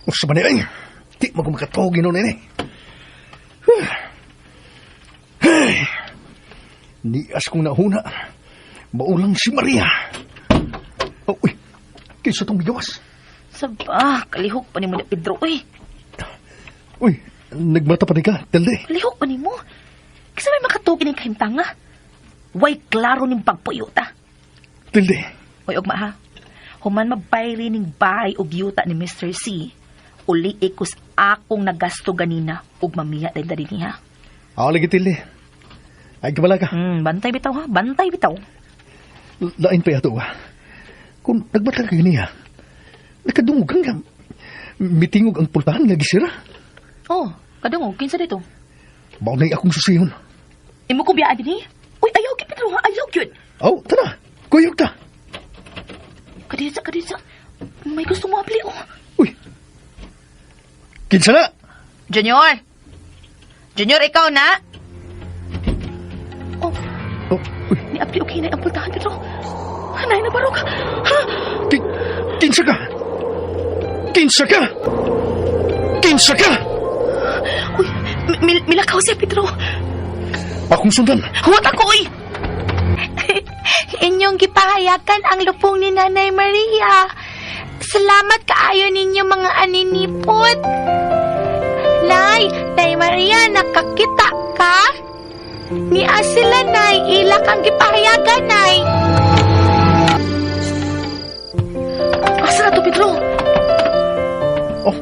Unsa ba ni ay? Di mo ko makatuog ginon ini. Nias kong nahuna. Maulang si Maria. Oh, uy, kinsa tong migawas. Saba, kalihok pa ni mo na Pedro, uy. Uy, nagmata pa ni ka, Tilde. Lihok pa nimo. Kasi may makatugin ni kahimtanga. Way klaro ning pagpuyuta. Tilde. Uy, ugma ha. Human mabayri ning bahay og yuta ni Mr. C. Uli ikos akong nagasto ganina ug mamiya din dali niya. Ako lagi, Tilde. Ay, kabala ka. Bantay bitaw ha, bantay bitaw. Lain pa yato, ah. Kung nagbata ka ganiya, nakadungog kang nga. Mitingog ang pultahan nga gisira. Oh, kadungog kinsa dito? Mao na'y akong susihon. Imo ko biya dinhi? Uy, ayaw gyud Pedro ha, ayaw gyud. Aw, tara. Kuyog ta. Kadisa, kadisa. May gusto mo apli oh. Uy. Kinsa na? Junior. Junior, ikaw na. Oh, Oh, uy. ni apli okay na ang pultahan Pedro. Hanay na barok. Ha? Kinsa ka? Kinsa ka? Kinsa ka? Uy, milakaw siya Pedro. Akong sundan. Huwat ako, uy! Inyong gipahayakan ang lupong ni Nanay Maria. Salamat kaayo ninyo mga aninipot. Nay, Nay Maria, nakakita ka? Ni sila, Nay. Ila kang gipahayagan, Nay. Asa na to, Pedro? Oh,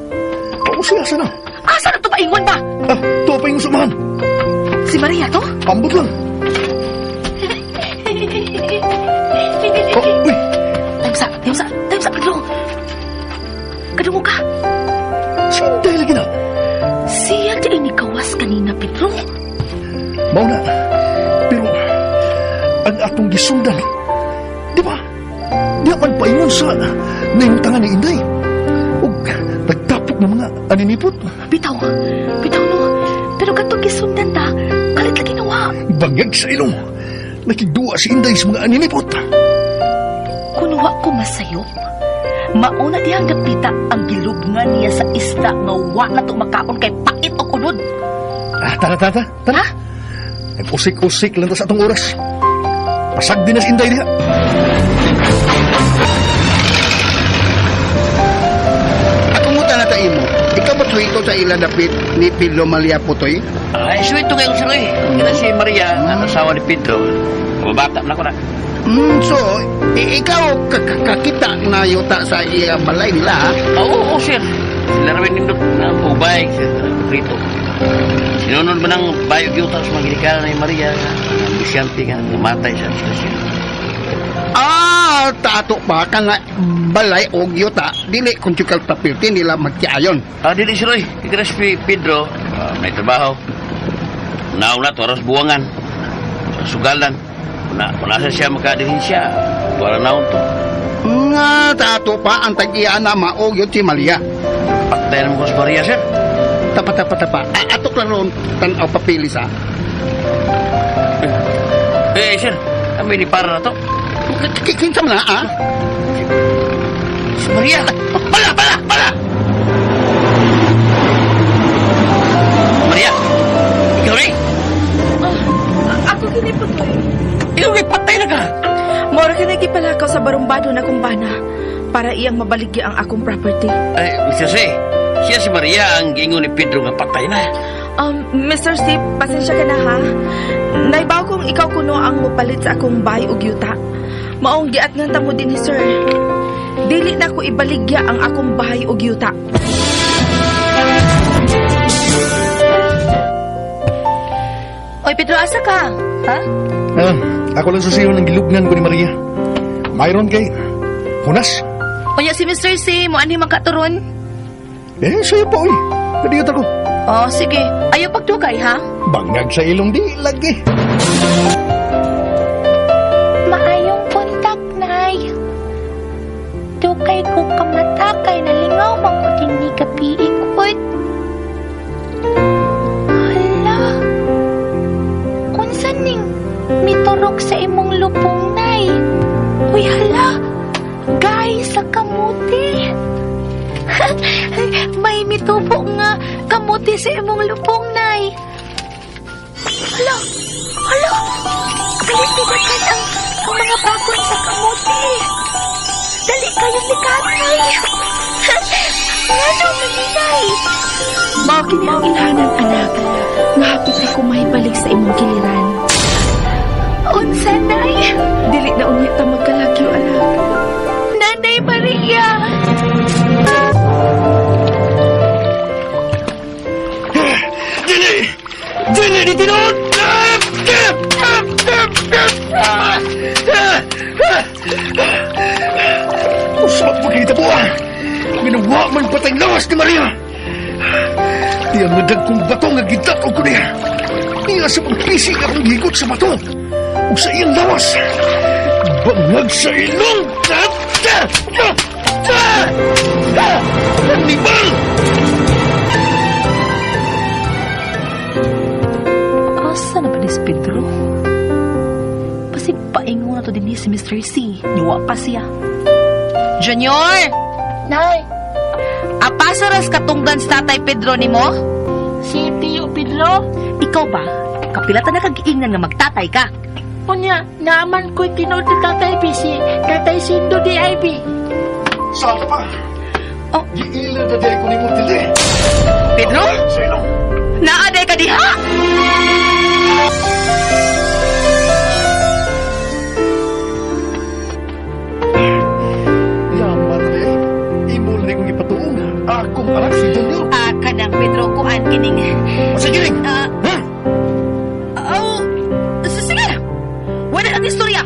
oh siya, asa na? Asa na to paingon ba? Ah, to pa yung samahan. Si Maria to? Ambot lang. Oh, uy. Time sa, time sa, Pedro. Kadungo ka. Sinday lagi na. Siya di ay nikawas kanina, Pedro. Mao na. Pero, ang atong gisundan, di ba? Di man paingon sa naimtangan ni Inday. Ug nagtapok ng mga aninipot. Bitaw, bitaw no. Pero katong gisundan ta, kalit lagi nawa. Bangag sa ilong. Nakigduwa si Inday sa mga aninipot. Kung wa ko masayop, mauna dihang dapita ang gilubngan niya sa isda nga wa na to makaon kay pait og unod. Ah, tara, tara, tara. Ha? Nag-usik-usik lang ta sa atong oras. Pasag din na si Inday diha. Ako mo na imo. Ikaw ba suwito sa ila dapit ni Pedro Malia Putoy? Ay, suwito kayo sir eh. Kita si Maria, ang asawa ni Pedro. Mabata na ko na. So, ikaw kakita na yuta sa iya balay nila, ha? Oo, oo, sir. Sila rin nindot na ubay, sir. Rito. Sinunod mo ng bayog yuta sa mga ginikanan ni Maria. Ang bisyante nga, namatay sa disgrasya. Ah, tato pa ka nga balay og yuta, dili conjugal property nila magkiayon. Ah, dili sir oy. Kaya si Pedro, may trabaho. Nauna, toras buwangan. Sa sugalan. Kung nasa siya makadihensya, wala naon to. Nga tato pa ang tag-iya na maog yun si Malia. Patay naman ko sa Maria, sir. Tapa, tapa, tapa. Ato klaro tanaw papili sa. Eh, sir, kami ni para na to. Kinsa man na, ah? Si Maria! Pala, pala, pala! Maria! Ikaw rin? Ako kini Putoy. Ikaw rin, patay na ka! Mora ka nagipalakaw sa barumbado na kumbana para iyang mabaligya ang akong property. Ay, Mr. C, siya si Maria ang gingon ni Pedro nga patay na. Mr. C, pasensya ka na ha. Naibaw kong ikaw kuno ang mupalit sa akong bahay ug yuta. Maong giat nga mo din ni sir. Dili na ko ibaligya ang akong bahay ug yuta. Oy, Pedro, asa ka? Ha? Ah, ako lang susihon ang gilubngan ko ni Maria. Mayroon kay Hunas. Unya si Mr. C, mo ani magkaturon? Eh, sa'yo po, oy. Kadiyot ako. Oh, sige. Ayaw pagdugay, ha? Bangag sa ilong di lagi. Maayong buntag, Nay. Dugay ko kamata kay nalingaw man ko din ni gabi ikot. Hala. Unsa ning miturok sa imong lupong, Nay? Uy, hala. Guys, sa kamuti. May mitubo nga kamuti sa imong lupong, Nay. Hala. Hala. Kalit ni ang mga bakon sa kamuti. Dali kayo ni Katay. Ngano man inay? Mao kini ang ilhanan, anak. Nga hapit na ko mahibalik sa imong giliran. Unsa, Nay? Dili na unya ta magkalagyo, anak. Nanay Maria! Dili! Dili ni tinuod! Usap mo kinitabuan! Ginawa man patay lawas ni Maria! Di ang madag kong bato nga gidat-og ko niya. Niya sa pagpisi akong gigot sa bato. Ug sa iyang lawas. Bangag sa ilong! Animal! Asa na ba ni si Pedro? Basig paingon na to din si Mr. C. Niwa pa siya. Junior! Nay, Apasa ras katunggan sa tatay Pedro nimo? si Tio Pedro. Ikaw ba? Kapilata na kag-iingnan nga magtatay ka. Unya, naaman ko'y tinuod ni Tatay B, si Tatay Sindo DIB. Saan pa? Oh. Giila na dahil ko ni mo, Tilde. Pedro? Sa ilong. Naaday ka diha! Yaman na eh. Imo na kong ipatuong. Akong anak si Junior. Ah, kanang Pedro kuan kining. Masigiling! Ah, Ha? oh, sige. Wala kang istorya.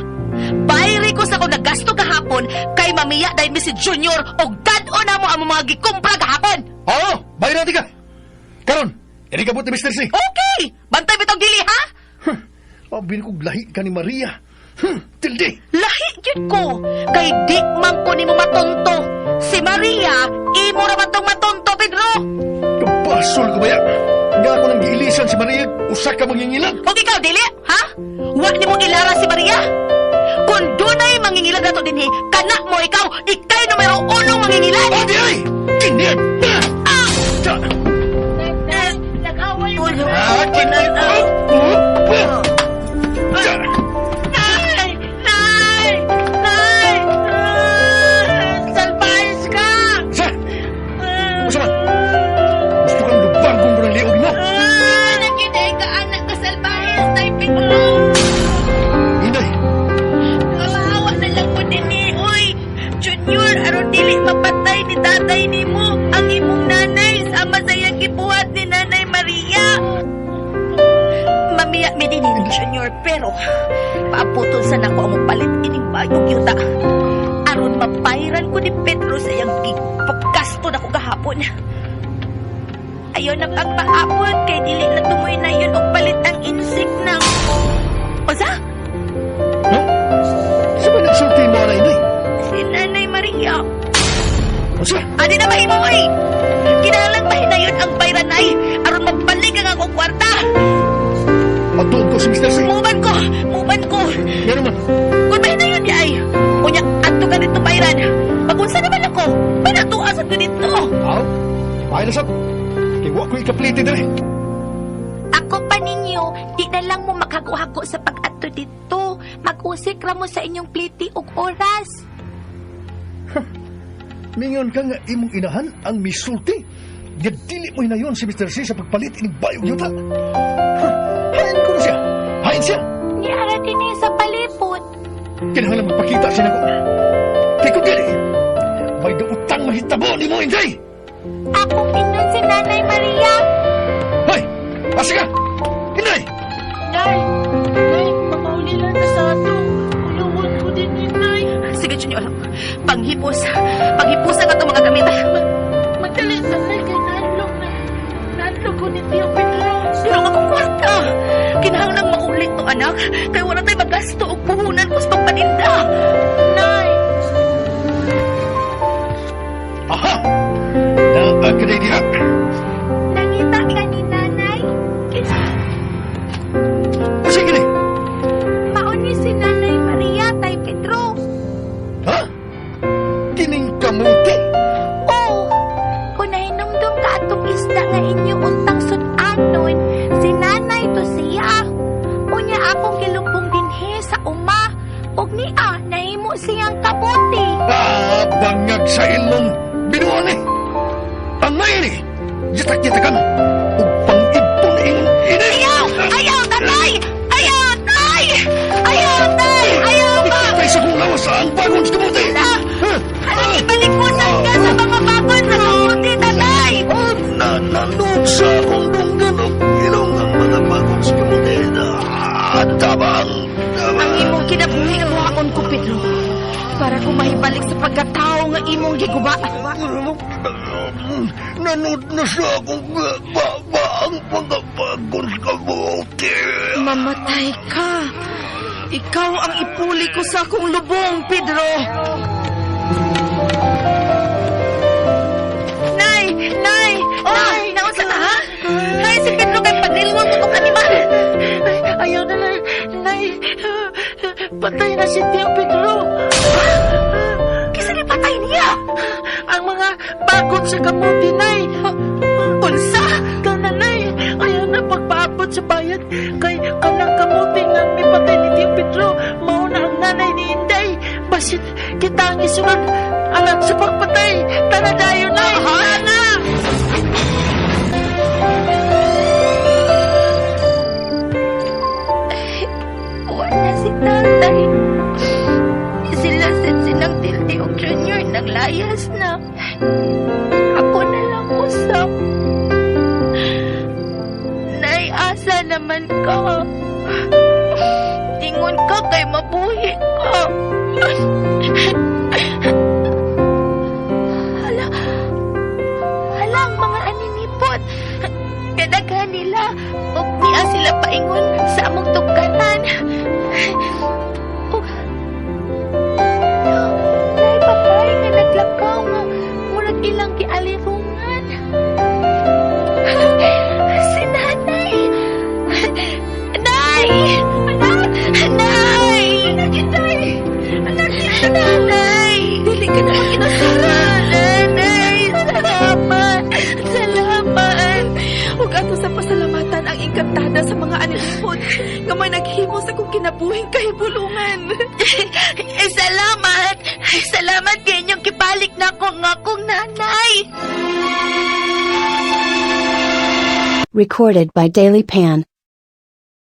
Bayri ko sa kung naggasto gahapon kay mamiya dahil mi si Junior og dad-o na mo ang mga gikumpra gahapon. Oo! Bayra di ka! Karon, ini kabot ni Mr. C. Okay! Bantay bitong dili ha? Abin kong lahi ka ni Maria. Tilde! Lahi gyud ko kay di man ko nimo matonto. Si Maria, imo ra man tong matonto, Pedro. Kapasol ko ba ya? Nga ako nang giilisan si Maria, usa ka mangingilag. Og ikaw dili, ha? Wa nimo ilara si Maria? Kung dunay mangingilag nato dinhi, kana mo ikaw, ikay numero uno mangingilag. Adi ay! Kini! Ah! Ta! Nag-away mo. Ah, kini! Ah! Ta! Nay! Nay! Nay! Ah, Salbayas ka! Sa! Usa man! Gusto kang lubangkong ko ng liog mo! Ah, nagyuday ka anak ka salbahes, Tay Pedro. Inday! Maawa na lang ko din eh. Uy, Junior, aron dili mapatay ni tatay nimo ang imong nanay sama sa iyang gibuhat ni Nanay Maria. Mamiya mi din ni Junior, pero paaputon sa nako ang palit ining bayog yuta. Aron mapayran ko ni Pedro sa iyang gipaggasto nako gahapon. Ayaw na pagpaabot kay dili na tumoy na yun og palit ang insik na. Osa, Ha? Sa ba nagsulti mo na inday? Si Nanay Maria. Usa! adi na mahimo ay. Kinahanglan mahinayon ang bayranay aron magbalik ang akong kwarta. Patuon ko si Mr. C. Muban ko, muban ko. Nga naman, Kung mahinayon di ay. Unya, adto ka dito bayran. Pagunsa naman ako, panatuas ko dito. Aw, ay na sab. Kay wa ko ikapliti diri. Ako pa ninyo, di na lang mo maghago-hago sa pag-adto dito. Mag-usik ra mo sa inyong pliti og oras. Mingon ka nga imong inahan ang misulti. Nga dili mo hinayon si Mr. C sa pagpalit ining bayog yuta. Ha, Hain ko na siya. Hain siya. Niara dinhi sa palipot. Kinahanglan magpakita siya nako. Kay kung dili, may dautang mahitabo ni mo, Inday! Akong ingnon si Nanay Maria. Hoy! Asa ka? Inday! Nay! Nay, mamauli lang na sa ato. Ulungon ko din ni Nay. Sige, Junior. Panghipos. Panghipusan ka itong mga gamit. Madali sa Nay kay nanlog na. Nanlog ko ni Tio Pedro. Pero ang akong kwarta. Kinahanglang maulit to, anak. Kaya wala tayo magasto o puhunan ko sa pagpaninda. Nay! Aha! Naa ka na diha. Nangita ka ni Nanay. Asa gini? Mao ni si Nanay Maria, Tay Pedro. Ha? Kining kamuti? Oh, kung nahinumdum ka atong isda nga inyo untang sud-anon, si Nanay to siya. Unya akong gilubong dinhi sa uma. Ug niya, nahimo siyang kabuti. Ah, bangag sa ilong binuan eh. Ini, yatak-yatakan, ug pang-ibton ingon ini. Ayaw! Ayaw, tatay! Ayaw, tay! Ayaw, tay! Ayaw ba? Patay sa kong lawas ang bagon sa kamuti. Alam, ibalikusan ka sa mga bagon sa kamuti, tatay! Nananood sa akong dunggan og ilong ang mga bagon sa kamuti. Ah, tabang! Ang imong kinabuhi kuhaon ko, Pedro. Para ko mahibalik sa pagkatao nga imong giguba. Nanood na sa akong baba ang mga bagon sa kamuti. Mamatay ka. Ikaw ang ipuli ko sa akong lubong, Pedro. Nay! Nay! Oh, Nay! Naunsa ka, ha? Nay, si Pedro kay padilngon ko tong animal! Ay, ayaw na lang, Nay. Patay na si Tio Pedro. Kisa ni patay niya! Ang mga bagon sa kamuti, Nay. Unsa? Kana, Nay. Ayaw na pagpaabot sa bayan. Kay kanang kamuti nga mipatay ni Tio Pedro. Mao na ang nanay ni Inday. Basin kita ang isunod alang sa pagpatay. Tara dayon, Nay. Tara! Wala si tatay. Sila sa sinang Tildi og Junior naglayas na. Ako na lang usap. Nay, asa naman ka? Tingon ka kay mabuhi ka. Hala, hala ang mga aninipot. Kadaghan nila. Og niya sila paingon sa among tugkanan. Og Nay, babae nga naglakaw nga murag ilang gialirungan. Si nanay! Nay! Anak! Nay! Anak, itay! Anak, nanay! Dili ka na makinasara. Nanay! Salamat! Salamat! Huwag ato sa pasalamatan ang engkantada sa mga anilipod nga may naghimo sa kong kinabuhing kahibulungan. Eh, salamat! Salamat kay inyong kipalik na ako nga akong nanay! Recorded by Daily Pan.